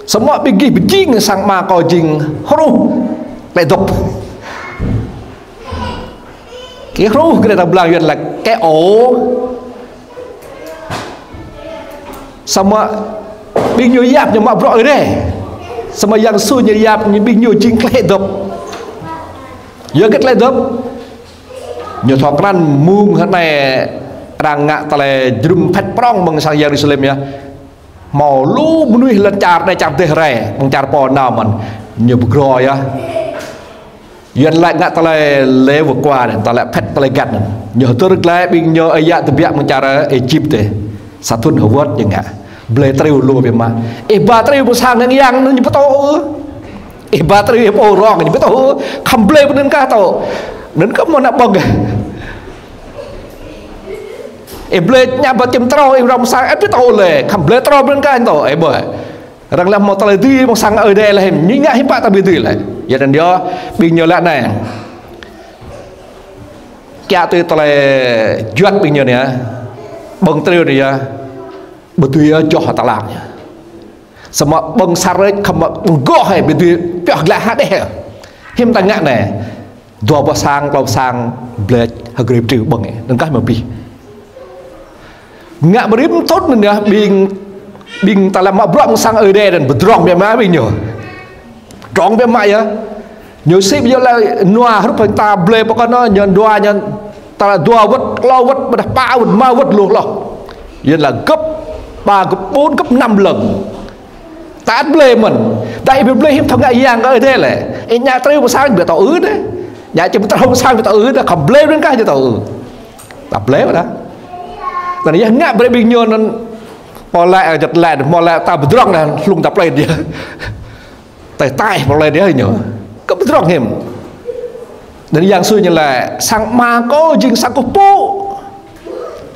Samơ̆ ƀing gih pơjing sang Ama kâo jing hruh tơlơi dŏp. Ih hruh kơ ta blang Yuan laĭ kơ ôh. Samơ̆ ƀing ñu yap ñu mă bruă Ơi Adai. Samơ̆ Yang Yêsu ñu yap ñu ƀing ñu jing tơlơi dŏp. Yua kơ tơlơi dŏp. Ñu thâo krăn mơ̆ng hơnai arăng ngă tơlơi jơnum phĕt prŏng mơ̆ng sang Yêrusalem yơh. Hmâo lu mơnuih lŏn čar anai čar dêh rai, mơ̆ng čar pô nao mơ̆n, ñu pơgrô yơh. Yuan laĭ ngă tơlơi lễ vượt qua anai, tơlơi phĕt tơlơi găn anai. Ñu hơdơr glaĭ ƀing ñu ơi yă tơbiă mơ̆ng čar Êjip dêh. Sa thŭn hơwơ̆t ñu ngă. Blơi triu lu biă mă. Ih ba triu mơ̆ng sang năng yang anŭn ñu pơtô ôh. Ih ba triu ih pô rong ñu pơtô ôh. Khŏm blơi pơ anŭn kah tŏ. Anŭn kah mơ̆n ană ƀơ̆ng. Ih blơi ña ba čim trâo ih rong mơ̆ng sang ih pơtô lĕ. Khŏm blơi trâo pơ anŭn kah tŏ. Ih ƀơi. Arăng lĕ hmâo tơlơi dưi mơ̆ng sang Ơi Adai lĕ hĭm, ñu ngă hiư̆m pă ta ƀu dưi lĕ. Yua anŭn yơh, ƀing ñu laĭ anai. Kiăng tui tơlơi juăt ƀing ñu anai. Ƀơ̆ng triu anai yơh. Ƀu dưi yơh joh tơlang yơh. Samơ̆ ƀơ̆ng sar rĕč khŏm ƀơ̆ng goh hĭ ƀu dưi pioh glaĭ hă đeh. Hĭm ta ngă anai. Dua boh sang, klâo boh sang, blơi hơgrip triu ƀơ̆ng. Anŭn kah mơ̆ abih. Ngă ƀu rĭm thŭn anŭn yơh, ƀing, ƀing ta lăm mă bruă mơ̆ng sang Ơi Adai anŭn pơdrŏng biă mă ƀing ñu. Pơdrŏng biă mă yơh. Ñu sĭ ƀu djơ̆ lĕ nua hrup hăng ta blơi pơkŏn ñu dua ñu ta lăm dua wơ̆t, klâo wơ̆t, ƀôdah pă wơ̆t, rơma wơ̆t lu hloh. Yuan laĭ gấp ba, gấp bốn, gấp năm lần. Ta ăt blơi mơ̆n. Đa ih ƀu blơi hiư̆m thâo ngă yang kơ Ơi Adai lĕ. Ih ña triu mơ̆ng sang ƀu tŏ ư đeh. Ña čim trâo mơ̆ng sang ƀu tŏ ư đeh. Khŏm blơi anŭn kah ñu tŏ ư. Ta blơi ƀôdah. Anŭn yơh ngă brơi ƀing ñu anŭn pô laĭ, jăt laĭ, pô laĭ ta pơdrŏng đah hlung ta plơi yơh. Tơl tơl pô laĭ yơh ñu. Kơ pơdrŏng hĭm. Anŭn Yang Yêsu ñu laĭ, sang Ama kâo jing sang kơkuh pơpŭ.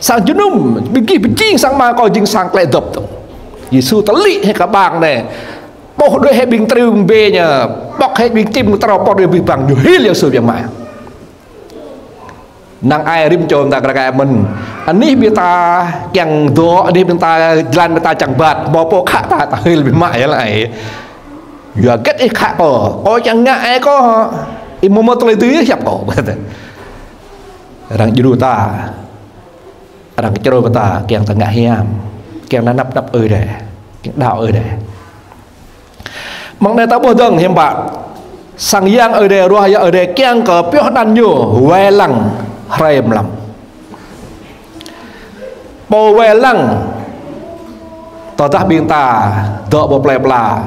Sang jơnum, ƀing gih pơjing sang Ama kâo jing sang tơlơi dŏp tŏ. Yêsu tơlĭ hĭ kơ ƀăng anai. Ƀuh đuaĭ hĭ ƀing triu ƀe ñu, ƀŏk hĭ ƀing čim trâo pô đuaĭ abih bang ñu hil Yang Yêsu biă mă. Năng ai rĭm čô ta kơ rơkai mơ̆n. Anih ƀing ta kiăng dŏ, anih ƀing ta jơlan ƀing ta čang ƀat, hmâo pô khă ta, ta hil biă mă yơh laĭ. Yua hơget ih khă kâo, kâo kiăng ngă ai kâo, ih hmâo hmâo tơlơi dưi hiăp kâo. Arăng djru ta. Arăng kơčrâo kơ ta, kiăng ta ngă hiam, kiăng ta năp năp Ơi Adai, kiăng đaŏ Ơi Adai. Mơ̆ng anai ta ƀuh dơ̆ng hiư̆m pă, sang yang Ơi Adai ruah yơh Ơi Adai kiăng kơ pioh anăn ñu wai lăng hrơi mlam. Pô wai lăng, tơdah ƀing ta dŏ pơ plơi pla.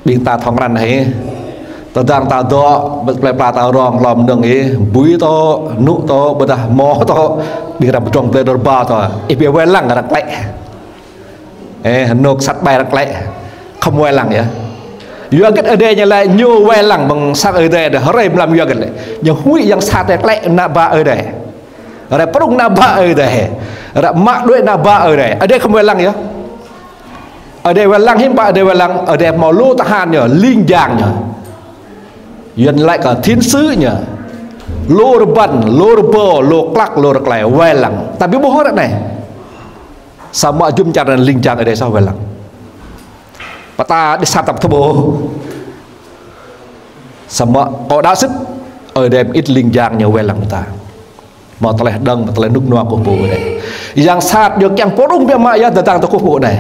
Ƀing ta thâo krăn hĭ. Tơdang ta dŏ, plơi pla ta rong hlâo mơnơ̆ng hĭ, bui tŏ, nŭ tŏ, ƀôdah hmâo tŏ, ƀing arăng pơdrŏng plơi dơr ba tŏ. Ih ƀu wai lăng arăng klĕ. Ê, hơnŭk sat ƀai arăng klĕ. Khŏm wai lăng yơh. Yua hơget Ơi Adai ñu laĭ ñu wai lăng mơ̆ng sang Ơi Adai đah hrơi mlam yua hơget lĕ. Ñu huĭ yang sat klĕ ană bă Ơi Adai. Ră prŭng ană bă Ơi Adai. Ră mă đuaĭ ană bă Ơi Adai. Ơi Adai khŏm wai lăng yơh. Ơi Adai wai lăng hiư̆m pă Ơi Adai wai lăng, Ơi Adai hmâo lu tơhan ñu, ling jang ñu. Yuan laĭ kơ thiên sứ ñu. Lu rơbăn, lu rơbâo, lu klăk, lu rơklai wai lăng. Ta ƀu ƀuh ră anai. Samơ̆ jum čar anŭn ling jang Ơi Adai soh wai lăng. Pơtă đĭ sat tăp tơƀô. Samơ̆ kơ đaŏ sĭt, Ơi Adai mơit ling jang ñu wai lăng ta. Hmâo tơlơi hơđơ̆ng, hmâo tơlơi rơnŭk rơnua kơkuh pơpŭ Ơi Adai. Yang sat yơh kiăng pơrŭng biă mă yơh tơdang ta kơkuh pơpŭ Ơi Adai.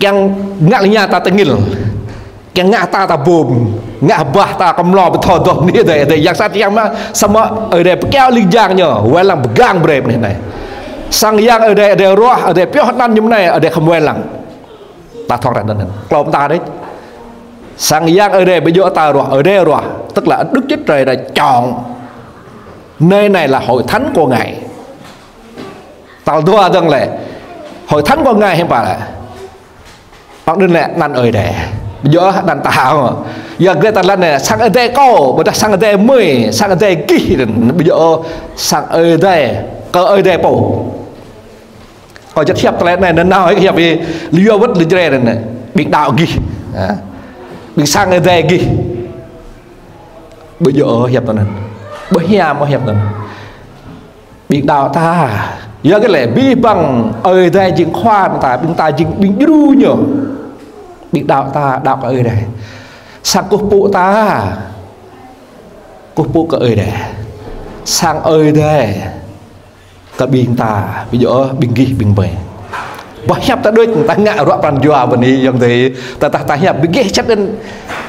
Kiăng ngă lĕ ñu ta tơngil. Kiăng ngă ta ta bum. Ngă bah ta kơmlô pơtô dŏ bơni Ơi Adai. Yang sat kiăng mă samơ̆ Ơi Adai pơkiaŏ ling jang ñu. Wai lăng pơgang brơi bơni anai. Sang yang Ơi Adai, Ơi Adai ruah, Ơi Adai pioh anăn ñu mơ̆n anai, Ơi Adai khŏm wai lăng. Ta thâo ră anŭn. Klâo mơta đôč. Sang yang Ơi Adai ƀu djơ̆ ta ruah, Ơi Adai ruah. Tức là Đức Chúa Trời đã chọn. Nơi này là hội thánh của Ngài. Tal dua dơ̆ng lĕ. Hội thánh của Ngài hiư̆m pă lĕ. Păng đưn lĕ anăn Ơi Adai. Ƀu djơ̆ anăn ta hă. Yua hơget ta laĭ anai, sang Ơi Adai kâo, ƀôdah sang Ơi Adai mơi, sang Ơi Adai gih, ƀu djơ̆ sang Ơi Adai, kơ Ơi Adai pô. Kâo juăt hiăp tơlơi anai, anŭn nao hiăp ih, liơ wơ̆t lĕ jre anŭn, ƀing đaŏ gih. Hă? Ƀing sang Ơi Adai gih. Ƀu djơ̆ hiăp tui anŭn. Ƀu hiam ôh hiăp tui anŭn. Ƀing đaŏ ta. Yua hơget lĕ, abih bang Ơi Adai jing khua ta, ƀing ta jing ƀing djru ñu. Ƀing đaŏ ta, đaŏ kơ Ơi Adai. Sang kơkuh pơpŭ ta. Kơkuh pơpŭ kơ Ơi Adai. Sang Ơi Adai kơ ƀing ta, ƀing djơ̆, ƀing gih, ƀing ƀai. Pơhiăp ta đôč, ta ngă ruă pran jua bơni, yơ̆ng tơi, ta, ta, ta hiăp, ƀing gih čăt anŭn,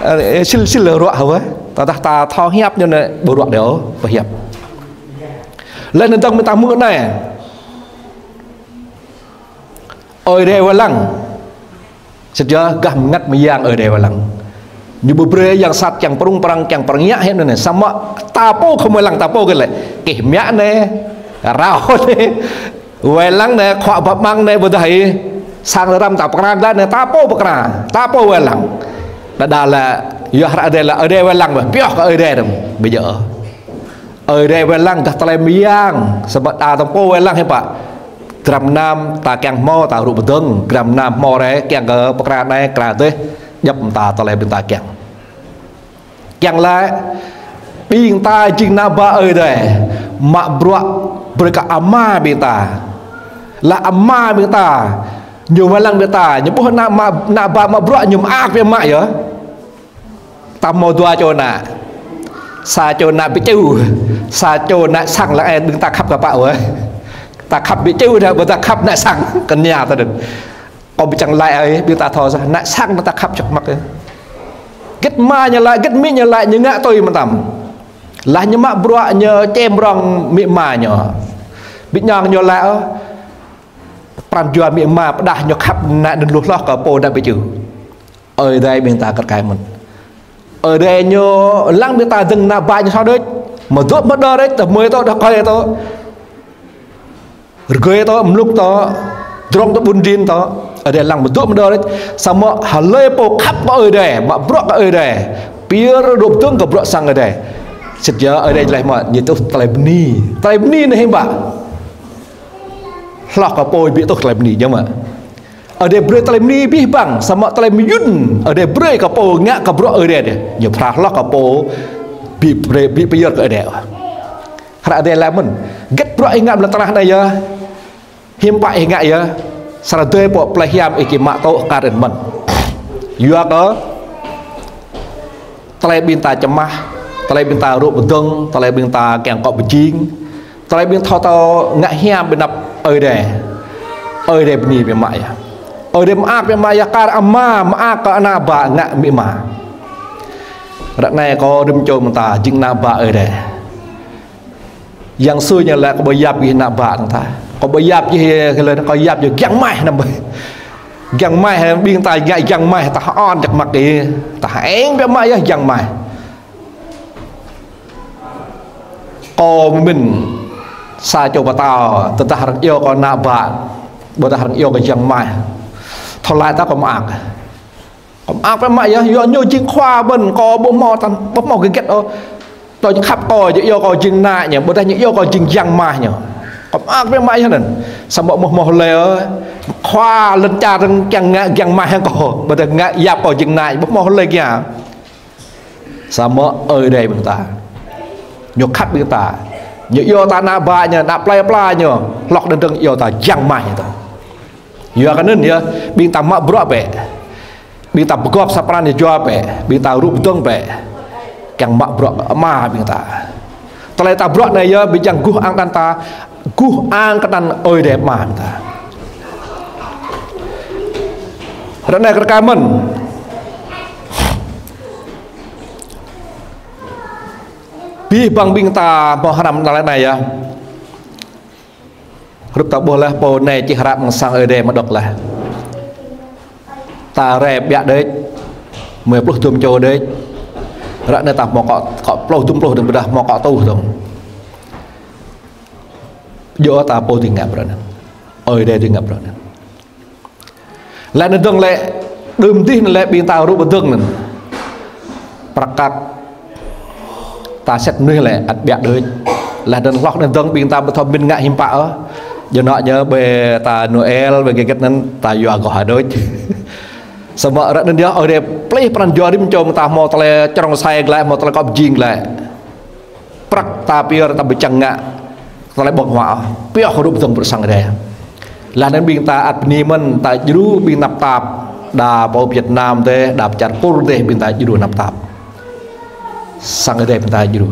ơ, sil, sil ruă hă wơ̆. Ta, ta, ta thâo hiăp ñu anai, ƀu ruă dêh, pơhiăp. Laih anŭn dơ̆ng mơ̆ ta hmư̆ anai. Ơi Adai wai lăng. Sĭt yơh gah mơngăt mơyang Ơi Adai wai lăng. Ñu ƀu brơi yang sat kiăng prŭng prăng, kiăng prơngiă hĭ anai. Samơ̆ ta pô khŏm wai lăng ta pô kơ lĕ. Kih miă anai, rao anai, wai lăng anai, khua ƀă măng anai, ƀôdah hĭ sang răm ta pơkra glaĭ anai, ta pô pơkra, ta pô wai lăng. Đa đa lĕ, yua hră Ơi Adai lĕ, Ơi Adai wai lăng, pioh kơ Ơi Adai dơ̆ng. Ƀu djơ̆. Ơi Adai wai lăng gah tơlơi mơyang, samơ̆ ta tơm pô wai lăng hĭ pă. Gram năm ta kiăng hmâo ta rŭ pơdơ̆ng, gram năm hmâo rai kiăng kơ pơkra anai pơkra adih, djŏp mơta tơlơi ƀing ta kiăng. Kiăng lĕ, ƀing ta jing ană bă Ơi Adai, mă bruă brơi kơ ama ƀing ta. Laih ama ƀing ta, ñu wai lăng ƀing ta, ñu ƀuh ană mă, ană bă mă bruă ñu mơak biă mă yơh. Ta hmâo dua čô ană. Sa čô ană ƀu ču, sa čô ană sang lăng ai ƀing ta khăp kơ pă wơ̆. Ta khăp ƀu ču đa, ƀôdah khăp ană sang kơ ñu ta đơ̆ng. Kâo ƀu čang laĭ ơi, ƀing ta thâo sa, ană sang ta khăp čŏk măk ơi. Gĭt ama ñu laĭ, gĭt amĭ ñu laĭ, ñu ngă tui mơtam. Laih ñu mă bruă ñu čem rong amĭ ama ñu. Ƀing ñu ñu laĭ ơ, pran jua amĭ ama pơdah ñu khăp ană anŭn lu hloh kơ pô ană ƀu ču. Ơi Adai ƀing ta kar kaĭ mơ̆n. Ơi Adai ñu lăng ƀing ta dơ̆ng ană bă ñu soh đôč. Mơ̆ dŏ mơ̆ đơ đôč, tơ mơi tơ, đơ kơi tơ. Rơgơi tơ, mlŭk tơ. Drŏng tơ ƀun rin tơ. Ơi Adai lăng mơ̆ dŏ mơ̆ đơ đôč. Samơ̆ hlơi pô khăp kơ Ơi Adai, mă bruă kơ Ơi Adai. Pơyơr rŭ pơdơ̆ng kơ bruă sang Ơi Adai. Sĭt yơh Ơi Adai laih mơ̆, ñu tuh tơlơi bơni. Tơlơi bơni anai hiư̆m pă. Hloh kơ pô ƀu tuh tơlơi bơni, jơ̆ng mơ̆. Ơi Adai brơi tơlơi bơni abih bang, samơ̆ tơlơi mơyŭn Ơi Adai brơi kơ pô ngă kơ bruă Ơi Adai dih. Ñu phrâo hloh kơ pô ƀu brơi, ƀu pơyơr kơ Ơi Adai. Hră Ơi Adai laĭ mơ̆n. Gĭt bruă ih ngă ƀơi lŏn tơnah anai yơh. Hiư̆m pă ih ngă yơh. Sa rơdơi pô plei hiam ih či mă tŏ kar ih mơ̆n. Yua kơ tơlơi ƀing ta čơmah, tơlơi ƀing ta rŭ pơdơ̆ng, tơlơi ƀing ta kiăng kơ pơjing, tơlơi ƀing thâo thâo ngă hiam ƀơi anăp Ơi Adai. Ơi Adai bơni biă mă yơh. Ơi Adai mơak biă mă yơh, kar ama mơak kơ ană bă ngă amĭ ama. Ră anai kâo rĭm čô mơta jing ană bă Ơi Adai. Yang sui ñu laĭ kâo ƀu yap gih ană bă dơ̆ng tah. Kâo ƀu yap gih, kâo laĭ kâo yap gih giăng maih anăm ƀơi. Giăng maih, ƀing ta ngă giăng maih, ta hơon čŏk măk ih. Ta hơeng biă mă yơh giăng maih. Kâo mĭn sa čô pơtao, tơdah arăng iâu kâo ană bă, ƀôdah arăng iâu kâo giăng maih. Thâo laĭ ta kâo mơak. Kâo mơak biă mă yơh, yua ñu jing khua ƀơi anŭn, kâo ƀu hmâo tăn, ƀu hmâo hơget ôh. Tơl ñu khăp kâo, ñu iâu kâo jing ană ñu, ƀôdah ñu iâu kâo jing giăng maih ñu. Kâo mơak biă mă yơh anŭn. Samơ̆ ƀu hmâo hlơi ôh. Khua lŏn čar dơ̆ng kiăng ngă giăng maih hăng kâo, ƀôdah ngă yap kâo jing ană, ƀu hmâo hlơi kiăng. Samơ̆ Ơi Adai ƀing ta. Ñu khăp ƀing ta. Ñu iâu ta ană bă ñu, ană plei pla ñu. Hloh anŭn dơ̆ng iâu ta giăng maih ñu tơ. Yua kơ anŭn yơh, ƀing ta mă bruă bĕ. Ƀing ta pơgop sa pran jua bĕ, ƀing ta rŭ pơdơ̆ng bĕ. Kiăng mă bruă kơ ama ƀing ta. Tơlơi ta bruă anai yơh, ƀing čang guh ang kơnăn ta, guh ang kơnăn Ơi Adai ama ƀing ta. Ră anai kar kaĭ mơ̆n. Abih bang ƀing ta hmâo hrăm tơlơi anai yơh. Hrup ta ƀuh laih pô anai čih hră mơ̆ng sang Ơi Adai mơ̆ đŏk laih. Ta rai ƀiă đôč, mơi pluh dŭm čô đôč. Ră anai ta hmâo kơ, kơ pluh dŭm pluh dŭm ƀôdah hmâo kơ tuh dŭm. Djơ̆ ta pô dưi ngă bruă anŭn. Ơi Adai dưi ngă bruă anŭn. Laih anŭn dơ̆ng lĕ, đưm dih anŭn lĕ ƀing ta rŭ pơdơ̆ng anŭn. Prăk kăk ta sĕt mơnuih lĕ ăt ƀiă đôč. Laih anŭn hloh anŭn dơ̆ng ƀing ta ƀu thâo mĭn ngă hiư̆m pă ôh. Jơnŏ ñu ƀơi ta Noel, ƀơi hơget hơget anŭn ta yua gŏ hă đôč. Samơ̆ ră anŭn yơh Ơi Adai plih pran jua rĭm čô mơ̆ng ta hmâo tơlơi črŏng sai glaĭ, hmâo tơlơi kŏp jing glaĭ. Prăk ta pơyơr ta ƀu čang ngă tơlơi ƀơ̆ng huă ôh. Pioh rŭ pơdơ̆ng bruă sang Ơi Adai. Laih anŭn ƀing ta ăt bơni mơ̆n ta djru ƀing tơnap tap. Đa pơ Việt Nam dêh, đa pơ čar Kur dêh ƀing ta djru tơnap tap. Sang Ơi Adai ƀing ta djru.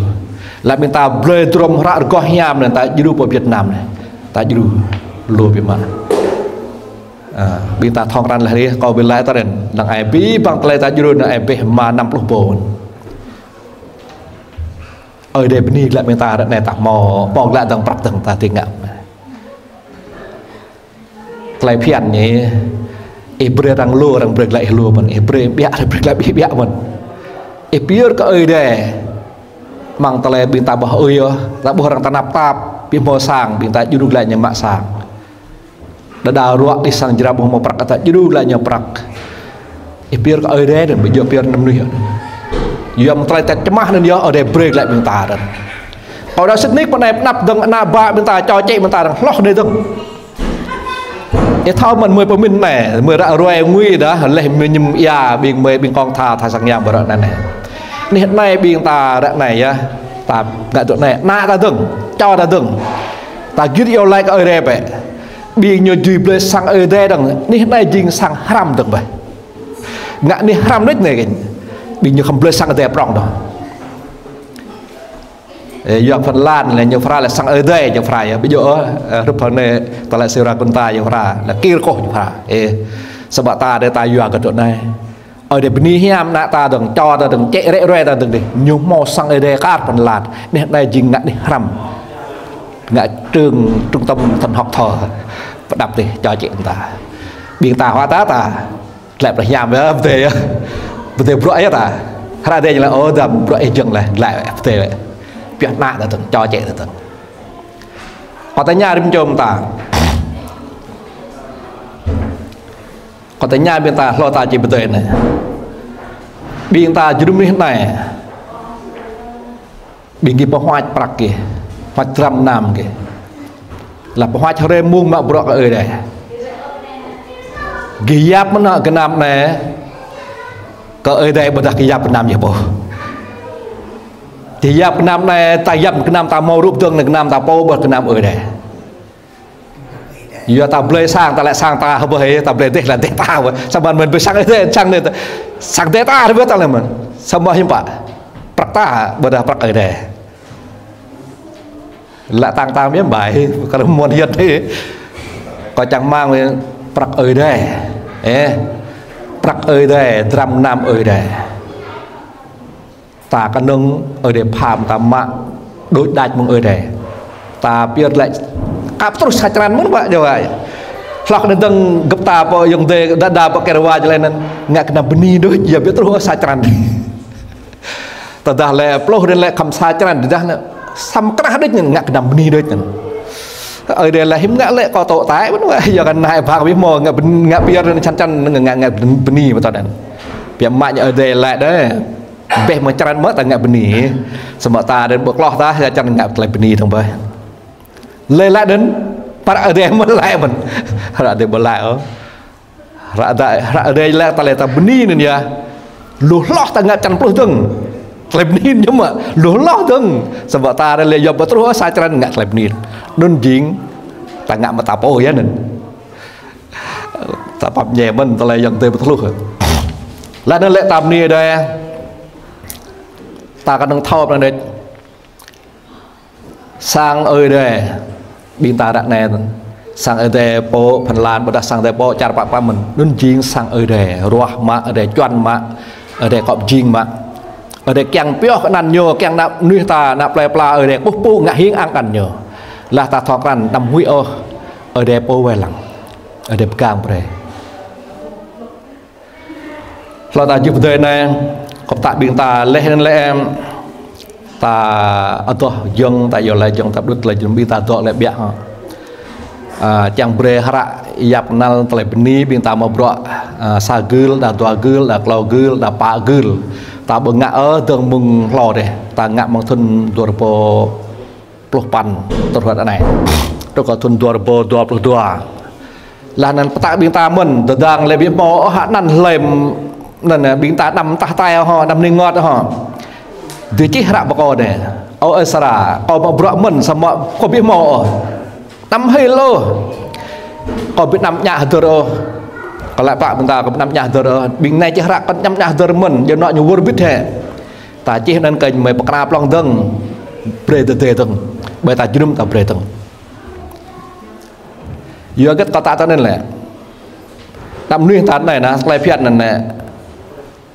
Laih ƀing ta blơi drôm hră rơgoh hiam anai, ta djru pơ Việt Nam anai. Ta djru lu biă mă. Ơ, ƀing ta thŏng krăn laih rĭ, kâo ƀu laĭ tơren, lăng ai abih bang tơlơi ta djru anai abih mă năm pluh bon. Ơi Adai bơni glaĭ ƀing ta ră anai ta hmâo, hmâo glaĭ dơ̆ng prăk dơ̆ng ta tơngă. Tơlơi phiăn anai, ih brơi arăng lu, arăng brơi glaĭ ih lu mơ̆n, ih brơi ƀiă, arăng brơi glaĭ ƀiă ƀiă mơ̆n. Ih pơyơr kơ Ơi Adai. Mơ̆ng tơlơi ƀing ta ƀuh ơi yơh, ta ƀuh arăng tơnap tap, ƀu hmâo sang, ƀing ta djru glaĭ ñu mă sang. Đơđa ruă đih sang jrao ƀu hmâo prăk, ta djru glaĭ ñu prăk. Ih pơyơr kơ Ơi Adai anŭn, ƀu djơ̆ pơyơr anăm mơnuih. Yua mơ̆ng tơlơi ta čơmah anŭn yơh, Ơi Adai brơi glaĭ ƀing ta anŭn. Kâo đa sĭt nik pơ anai pơanăp dơ̆ng, ană bă ƀing ta čô čĕ ƀing ta arăng hloh anai dơ̆ng. Ih thâo mơ̆n gơmơi pơmĭn anai, gơmơi ră ruai ngui dah, laih gơmơi mơñum ia ƀing gơmơi ƀing kông tha, tha sang yang ƀơi ră anai anai. Anih anai ƀing ta ră anai yơh, ta ngă tui anai, ană ta dơ̆ng, čô ta dơ̆ng. Ta git iâu laĭ kơ Ơi Adai bĕ. Ƀing ñu dưi blơi sang Ơi Adai dơ̆ng, anih anai jing sang hrăm dơ̆ng bĕ. Ngă anih hrăm đôč anai kĕn. Ƀing ñu khŏm blơi sang Ơi Adai prŏng dơ̆ng. Ơ, yua Phần Lan lĕ ñu phara lĕ sang Ơi Adai ñu phara yơh. Ƀu djơ̆ ôh, ơ, hrup hăng anai tơlơi Sri Lanka ñu phara, lĕ Kirkos ñu phara. Ơ, samơ̆ ta dêh ta yua kơ tui anai. Ơi Adai bơni hiam ană ta dơ̆ng, čô ta dơ̆ng, čĕ rĕ ruai ta dơ̆ng dêh. Ñu hmâo sang Ơi Adai kar Phần Lan. Anih anai jing ngă anih hrăm. Ngă trường, trung tâm thần học thơ. Pơđăp dêh, čô čĕ ta. Ƀing ta hua ta ta. Tơlơi pơhiam yơh, pơdơi yơh. Pơdơi bruă yơh ta. Hră Adai ñu laĭ, ơ, dăm bruă ih jơ̆ng laih, laĭ pơdơi yơh. Pioh ană ta dơ̆ng, čô čĕ ta dơ̆ng. Kâo tơña rĭm čô mơ̆ng ta. Kâo tơña ƀing ta, hlâo ta či pơdơi anai. Ƀing ta jơnum anih anai. Ƀing gih pơhuač prăk gih, huač dram gơnam gih. Laih pơhuač hrơi mông mă bruă kơ Ơi Adai. Gih yap mơ̆n hă gơnam anai, kơ Ơi Adai ƀôdah gih yap gơnam yơh pô. Gih yap gơnam anai, ta yap gơnam ta hmâo rup dơ̆ng anai gơnam ta pô ƀôdah gơnam Ơi Adai. Yua ta blơi sang, ta lĕ sang ta hơbơi, ta blơi dêh lĕ dêh ta hơbơi. Samơ̆ mơ̆n blơi sang Ơi Adai, sang anai ta, sang dêh ta hơbơi ta lĕ mơ̆n. Samơ̆ hiư̆m pă. Prăk ta, ƀôdah prăk Ơi Adai. Lă tăng ta miên bai, kơ mơ̆n hiăt dêh. Kâo čang rơmang wơ̆t prăk Ơi Adai. Ơ. Prăk Ơi Adai, dram gơnam Ơi Adai. Ta kơnơ̆ng Ơi Adai pha mơ̆ng ta mă đôč đač mơ̆ng Ơi Adai. Ta pơyơr lĕ kăp truh sa črăn mơ̆n ƀă jơwai. Hloh anai dơ̆ng gơ̆p ta pơ ayŏng adơi đơđa pơ kơrwa jơlan anŭn ngă gơnam bơni đôč, yua ƀu truh sa črăn. Tơdah lĕ pluh anŭn lĕ khŏm sa črăn, tơdah anŭn samơ̆ krah đôč anŭn ngă gơnam bơni đôč anŭn. Ơi Adai lĕ hiư̆m ngă lĕ kâo tŏ tai mơ̆n ƀă, yua kơ anai ƀă ƀu hmâo ngă bơni, ngă pơyơr anŭn čăn čăn ngă, ngă, ngă bơni ƀơi anŭn. Biă mă ñu Ơi Adai lĕ đơi. Bĕ mơ̆ng črăn mơ̆ ta ngă bơni. Samơ̆ ta đen ƀơ̆ kloh ta, čăn ngă tơlơi bơni dơ̆ng bĕ. Lĕ laĭ đen, prăk Ơi Adai mơ̆n laĭ mơ̆n. Hră Adai ƀu laĭ ôh. Hră Adai, hră Adai laĭ ta lĕ ta bơni anŭn yơh. Lu hloh ta ngă čăn pluh dơ̆ng. Tơlơi bơni ñu mơ̆, lu hloh dơ̆ng. Samơ̆ ta đen lĕ yua ƀu truh sa črăn ngă tơlơi bơni. Anŭn jing, ta ngă mơ̆ ta pô yơh anŭn. Ta pap ñe mơ̆n tơlơi ayŏng adơi ƀu tơhluh. Laih anŭn lĕ ta bơni Ơi Adai. Ta kơnơ̆ng thâo pơ anai. Sang Ơi Adai. Ƀing ta ră anai. Sang Ơi Adai pô Phần Lan, ƀôdah sang Ơi Adai pô čar pă pă mơ̆n. Anŭn jing sang Ơi Adai. Ruah mă, Ơi Adai čuăn mă, Ơi Adai kŏp jing mă. Ơi Adai kiăng pioh kơ anăn ñu, kiăng ană mơnuih ta, ană plơi pla Ơi Adai kơkuh pơpŭ ngă hing ang kơ anăn ñu. Laih ta thâo krăn anăm huĭ ôh. Ơi Adai pô wai lăng. Ơi Adai pơgang brơi. Hlâo ta jih pơdơi anai, kơ pơtă ƀing ta laih anŭn lĕ em, ta adoh jơ̆ng, ta iâu laĭ jơ̆ng, ta pơđut laĭ jơ̆ng, ƀing ta dŏ lĕ ƀiă hŏ. Ơ, čang brơi hră yap kơnăl tơlơi bơni, ƀing ta mă bruă, ơ, sa gưl, đa dua gưl, đa klâo gưl, đa pă gưl. Ta ƀu ngă ôh dơ̆ng mơ̆ng hlâo dêh, ta ngă mơ̆ng thŭn dua rơbâo pluh păn truh ră anai. Truh kơ thŭn dua rơbâo dua pluh dua. Laih anŭn pơtă ƀing ta mơ̆n, tơdang lĕ ƀu hmâo ôh anăn hlơi anŭn ƀing ta anăm tah tai ôh, anăm ning ngot ôh. Dêh čih hră bơko anai. Ơ Êsra, kâo mă bruă mơ̆n samơ̆ kâo ƀu hmâo ôh. Anăm hil ôh. Kâo ƀu anăm ñă hơdơr ôh. Kâo laĭ pă ƀing ta kâo ƀu anăm ñă hơdơr ôh. Ƀing anai čih hră kâo anăm ñă hơdơr mơ̆n, yua anŏ ñu wơr bĭt hĕ. Ta čih anŭn kơ ñu mơi pơkra plŏng dơ̆ng. Brơi tơdơi dơ̆ng. Ƀơi ta jơnum ta brơi dơ̆ng. Yua hơget kâo ta tơ anŭn lĕ. Tơdah mơnuih ta anai nă, tơlơi phiăn anŭn lĕ.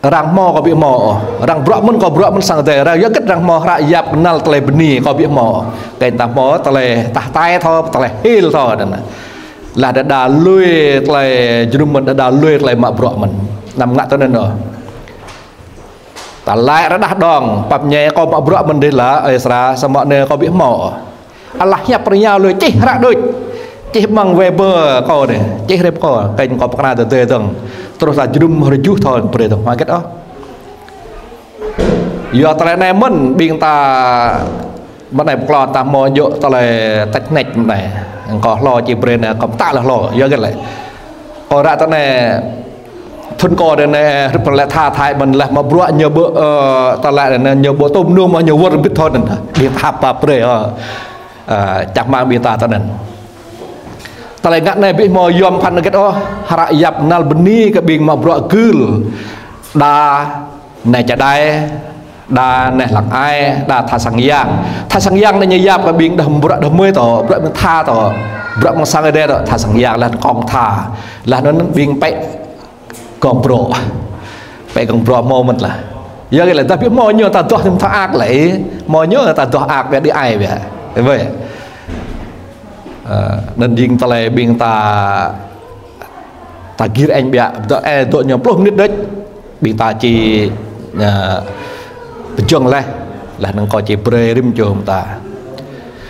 Arăng hmâo kâo ƀu hmâo ôh. Arăng bruă mơ̆n kâo bruă mơ̆n sang adai. Arăng yua hơget arăng hmâo hră yap kơnăl tơlơi bơni kâo ƀu hmâo ôh. Kơnh ta hmâo tơlơi tah tai thâo, tơlơi hil thâo anŭn. Lah đơđa lui tơlơi jơnum mơ̆n, đơđa lui tơlơi mă bruă mơ̆n. Anăm ngă tơ anŭn ôh. Tơlơi rơđah dơ̆ng, pap ñe kâo mă bruă mơ̆n dih lah, ơi Sra, samơ̆ anai kâo ƀu hmâo ôh. Alah hiăp rơñao lui čih hră đôč. Čih amăng Viber kâo anai, čih rĭm kâo, kơnh kâo pơkra tơdơi dơ̆ng. Truh ta jơnum hrơi juh thâo brơi dơ̆ng, hmâo hơget ôh. Yua tơlơi anai mơ̆n ƀing ta mơ̆ng anai pơklŏn ta hmâo djơ̆ tơlơi tĕč hnĕč mơ̆ng anai. Kâo hlâo či brơi anai kâo pơtă lĕ hlâo, yua hơget lĕ. Kâo ră tơ anai thŭn kâo tơ anai, rĭm tơlơi tha thai mơ̆n lah mă bruă ñu ƀu, ơ, tơlơi anai ñu ƀu tôm nung mă ñu wơr bĭt thâo anŭn. Ƀing ta hăp pap brơi, ơ. Ơ, čang rơmang ƀing ta tơ anŭn. Tơlơi ngă anai ƀu hmâo yom phăn hơget ôh, hră yap kơnăl bơni kơ ƀing mă bruă gưl. Đa neh čơđai, đa neh lăng ai, đa tha sang yang. Tha sang yang anai ñu yap kơ ƀing đah bruă đah mơi tơ, bruă mơ̆ng tha tơ, bruă mơ̆ng sang Ơi Adai tơ, tha sang yang lah kông tha. Lah anŭn ƀing pĕ gong brô. Pĕ gong brô hmâo mơ̆n lah. Yua hơget lĕ, tơdah ƀu hmâo ñu ta adoh ñu tha ak lĕ, hmâo ñu ta adoh ak biă đĭ ai biă. Ơ, anŭn jing tơlơi ƀing ta ta gir ĕng biă, dŏ, ơ, dŏ ñu pluh mơnit đôč. Ƀing ta či, ơ, pơjơ̆ng laih, lah anŭn kâo či brơi rĭm čô mơta.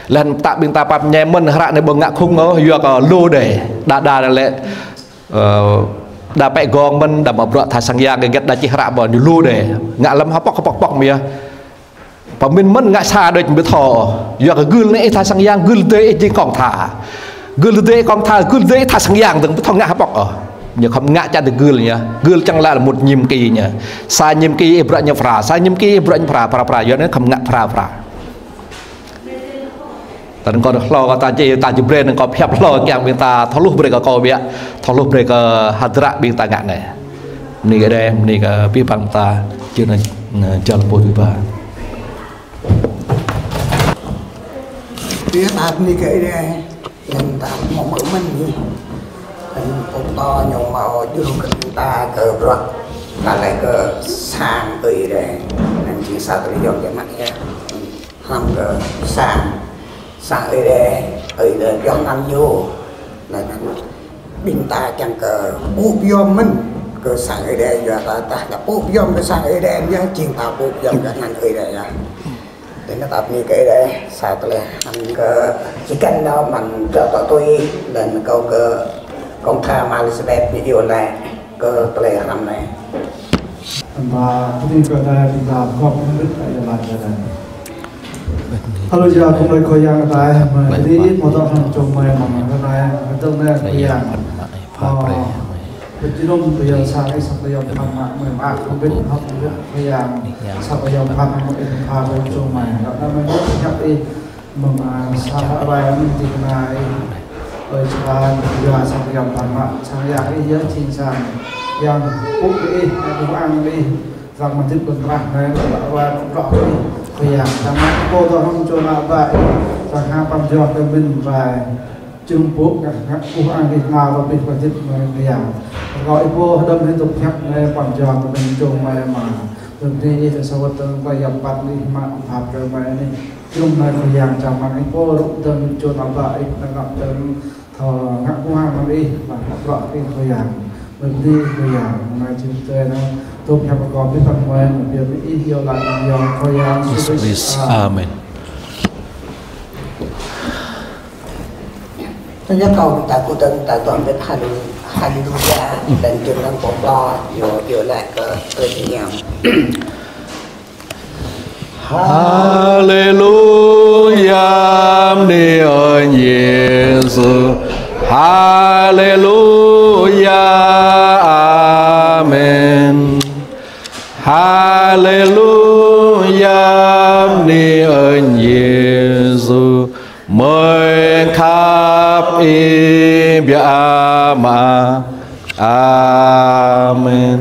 Lah anŭn ta ƀing ta pap ñe mơ̆n hră anai ƀu ngă khŭng ôh, yua kơ lu đơi, đa đa lĕ, ơ, đa pĕ gong mơ̆n, đa mă bruă tha sang yang, hơget đa čih hră ƀu ñu lu đơi. Ngă lăm hơpŏk hơpŏk hơpŏk mơ̆ yơh. Pơmĭn mơ̆n ngă sa đôč ƀu thâo. Yua kơ gưl anai ih tha sang yang, gưl tơdơi ih jing kông tha. Gưl tơdơi ih kông tha, gưl tơdơi ih tha sang yang dơ̆ng ƀu thâo ngă hơpŏk ôh. Ñu khŏm ngă čang tơ gưl ñu. Gưl čang lă lĕ một nhiệm kỳ ñu. Sa nhiệm kỳ ih bruă ñu phara, sa nhiệm kỳ ih bruă ñu phara, phara, phara. Yua anŭn khŏm ngă phara, phara. Tơdang kâo hlâo kơ ta či, ta či brơi anŭn kâo pơhiăp hlâo kiăng ƀing ta thâo hluh brơi kơ kâo biă, thâo hluh brơi kơ hơdră ƀing ta ngă anai. Bơni kơ Ơi Adai, bơni kơ abih bang ta, jing anŭn, ơ, jal pô dui ba. Biă ta bơni kơ Ơi Adai, anŭn ta hmâo mơ̆ mơ̆n ñu. Anŭn pô pơtô ñu hmâo djru kơ ta kơ bruă. Ta laĭ kơ sang Ơi Adai. Anŭn jing sa tơlơi yôm biă mă yơh. Hlăm kơ sang, sang Ơi Adai, Ơi Adai pioh anăn ñu. Anŭn, anŭn ƀing ta kiăng kơ pŭ pơyom mơ̆n kơ sang Ơi Adai, yua ta, ta, ta pŭ pơyom kơ sang Ơi Adai, yua jing ta pŭ pơyom kơ anăn Ơi Adai yơh. Tui anŭn ta bơni kơ Ơi Adai, sa tơlơi hrăm kơ či kăn nao mơ̆ng dŏ tŏ tui, anŭn kâo kơ kông tha Ama Elizabeth ñu iâu laĭ kơ tơlơi hrăm anai. Anŭn ta bơni kơ Ơi Adai, ƀing ta pơgop hơbĭt kơ Ơi Adai. Haleluya, kơkuh kơ Khua Yang Adai, mơ̆ bơni ih hmâo dŏ hrŏm čô mơi amăng hrơi anai, hơdơ̆ng anai Khua Yang. Ơ, pơjơnum kơ yua sang ih sa tơlơi yôm pơphan mă mơi mă, kơkuh hơbĭt Khua Yang, sa tơlơi yôm pơphan mă ih pha brơi čô mơi. Dŏ anai mơi hiăp ih, mơ̆ng, ơ, sa hră rai mơ̆ng ding kơna ih. Ơi Jêhôva, yua sa tơlơi yôm pơphan mă, sang yang ih yơh jing sang yang pŭ kơ ih, kơkuh ang ih. Sang mơ̆ng hơdip ƀơi anăp anai, ƀă wa kơ bruă kơ ih, Khua Yang. Sang mă pô dŏ hrŏm čô ană bă ih, sang ha pran jua kơ mĭn rai. Jơnum pŭ ngă, ngă kơkuh ang ih nao rơbih pơhơdip mơi Khua Yang. Rơkâo ih pô hơdôm hơdip hiăp anai pran jua kơ mĭn čô mơi mă. Tơm ni ih tơsawăt tơm kơ yap pat ih mă phat kơ mơi anai. Jơnum anai Khua Yang čang mơ̆ng ih pô rŭ tơm čô ană bă ih nao ngă tơm Thâo ngă kơkuh mơ̆ng ih, ƀă bruă kơ ih Khua Yang. Bơni Khua Yang, mơ̆ng anai jing tơlơi anŭn, tŭ hiăp kơ kâo ƀing ta mơi, mơ̆ng biă mă ih iâu laĭ mơ̆ng Yang Khua Yang Yêsu Krist. Amen. Tơdah kâo ta kơ tơ̆ng ta tuan ƀĕ haleluya, dan jơnum pơplo, iâu, iâu laĭ kơ tơlơi ñam. Haleluya, bơni ơn Yêsu. Haleluya, amen. Haleluya, bơni ơn Yêsu. Mơi khăp ih biă mă. Amen.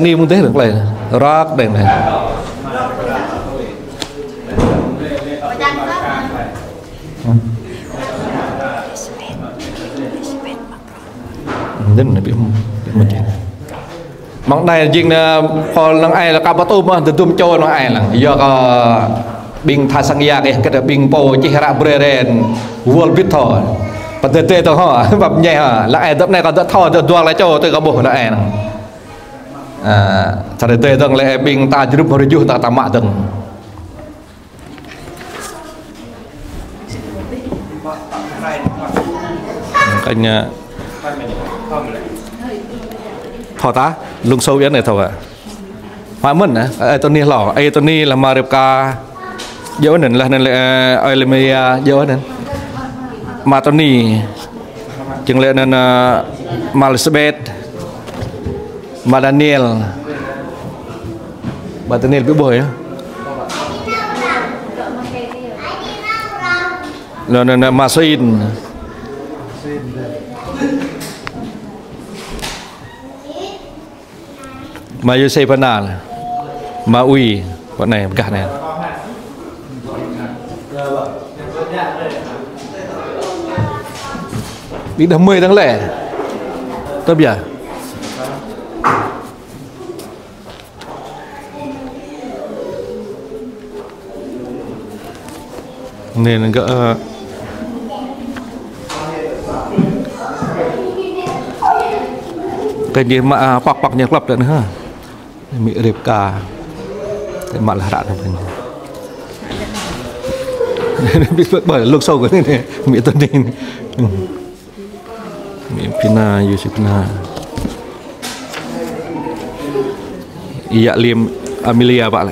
Tony mơ̆ng dih dơ̆ng tơlơi. Răk dơ̆ng anai. Anŭn anai ƀing, ƀing mơ̆n čih. Mơ̆ng anai jing anai, pô lăng ai lăng kơ ƀu tŭ mơ̆n, tơdŭm čô lăng ai lăng. Yua kơ ƀing tha sang ia kơ, kơ ƀing pô čih ră brơi ren, wơl bit thâo. Pơdơi dơi dơ̆ng hŏ, ƀăp ñai hŏ. Lăng ai dŏp anai kơ dŏ thâo, dŏ dua lĕ čô, tui kơ ƀuh lăng ai lăng. A, tha dơi dơ̆ng lĕ ƀing ta jrŭp hơrơjuh ta, ta mă dơ̆ng. Kanh, a, thâo ta, lung sâu yơh anai thâo hă. Mă mơ̆n, a, ơi Tony hlâo, ơi Tony lĕ mă Ripka. Djơ̆ anŭn lĕ anŭn lĕ, a, ơi Lemia, djơ̆ anŭn. Mă Tony. Jing lĕ anŭn, a, mă Elizabeth. Mă Daniel. Mă Daniel ƀu ƀuh yơh. Anŭn, anŭn, anŭn, mă Sein. Mă Yôsê Bơnal. Mă Ui. Pơ anai, pơgah anai. Ƀing đah mơi dơ̆ng lĕ. Tơbiă. Anai, anai gơ̆, ơ, kơ ñu mă, a, păk păk ñu klăp lĕ anai hă. Amĭ Ripka. Tơdah mă lĕ hră anai. Ƀing ƀơi luk sâu kơ anai, amĭ Tony. Amĭ Pina, Yôsê Pina. Ia Lim Amelia ƀă lĕ.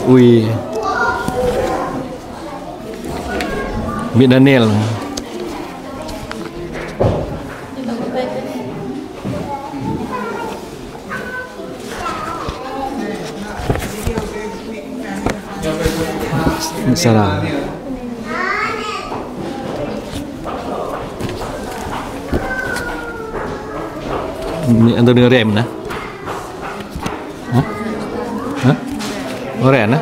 Ui. Amĭ Daniel. Sara. Anai Antonio Rem anai. Hă? Hă? Rem anai.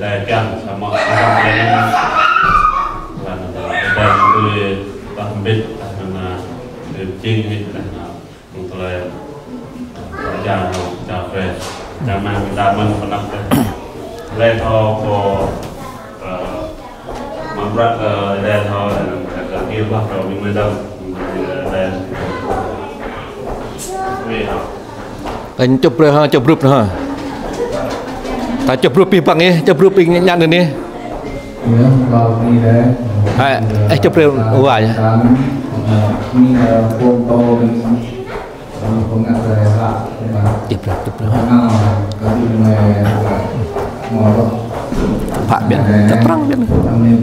Ơi Adai kiăng samơ̆ arăng laĭ anŭn. Laĭ anŭn Ơi Adai tui tah hơbĭt, tah anŭn, ơ, tui pơjing hĭ, tah anŭn, mơ̆ng tơlơi, ơ, pơjing, pơjing brơi. Čang mơ̆ng ta mơ̆n pơanăp tah. Laĭ thâo kơ, ơ, mă bruă, ơ, Ơi Adai thâo, ơ, kơ kơ kơ ƀing mơdang. Ơi Adai. Ơi, čŏp brơi hă, čŏp rup hă. Ta čŏp rup abih bang ih, čŏp rup ih ñan anŭn ih. Ơi, ơi, čŏp brơi wa yơh. Čŏp brơi, čŏp brơi hă. Pă biă, tơprăng biă. Čŏp,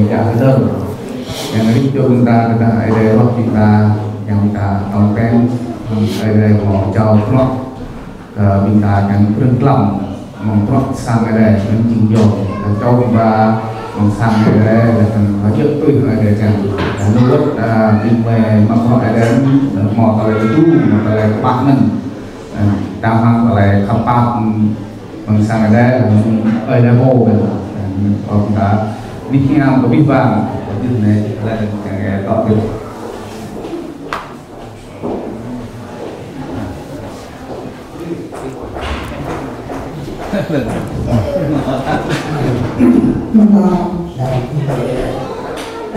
čŏp, čŏp. Yang ring čô ƀing ta tơdah Ơi Adai ruah ƀing ta, yang ta tong ten, Ơi Adai hmâo jao bruă, ơ, ƀing ta kiăng pơrơ̆ng glăm mơ̆ng bruă sang Ơi Adai, mơ̆ng jing yôm. Kơ čô ƀing ta mơ̆ng sang Ơi Adai, laih anŭn hơjơ̆ tui Ơi Adai kiăng. Laih anŭn wơ̆t, ơ, ƀing mơi mă bruă Ơi Adai, hmâo tơlơi tơdu, hmâo tơlơi kơƀah anŭn. Ơ, ta hăng tơlơi khăp pap, ơ, mơ̆ng sang Ơi Adai, laih anŭn Ơi Adai pô ƀing ta. Ơ, ƀing ta, ƀing hiam kơ abih bang, kơ abih bang anai, laih anŭn kiăng kơ tŏ kơ.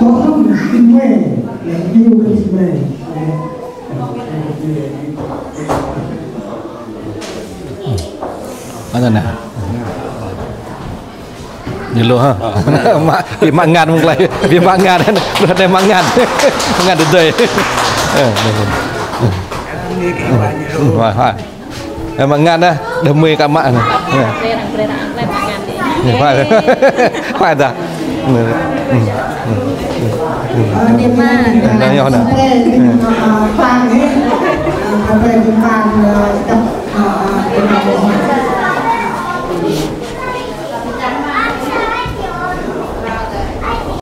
Tôm hrŏm ƀing mơi, lĕ ñu ƀing mơi. Ada na. Ñu lu ha. Mă, ƀing mă ngăn mơ̆ng tơlơi. Ƀing mă ngăn. Lu anai mă ngăn. Mă ngăn đơi đơi. Ơ, đơi đơi. Wah, wah. Ơ, mă ngăn ah. Đah mơi kơ mă anai. Ơ. Wah. Wah dah. Anai yơh anai.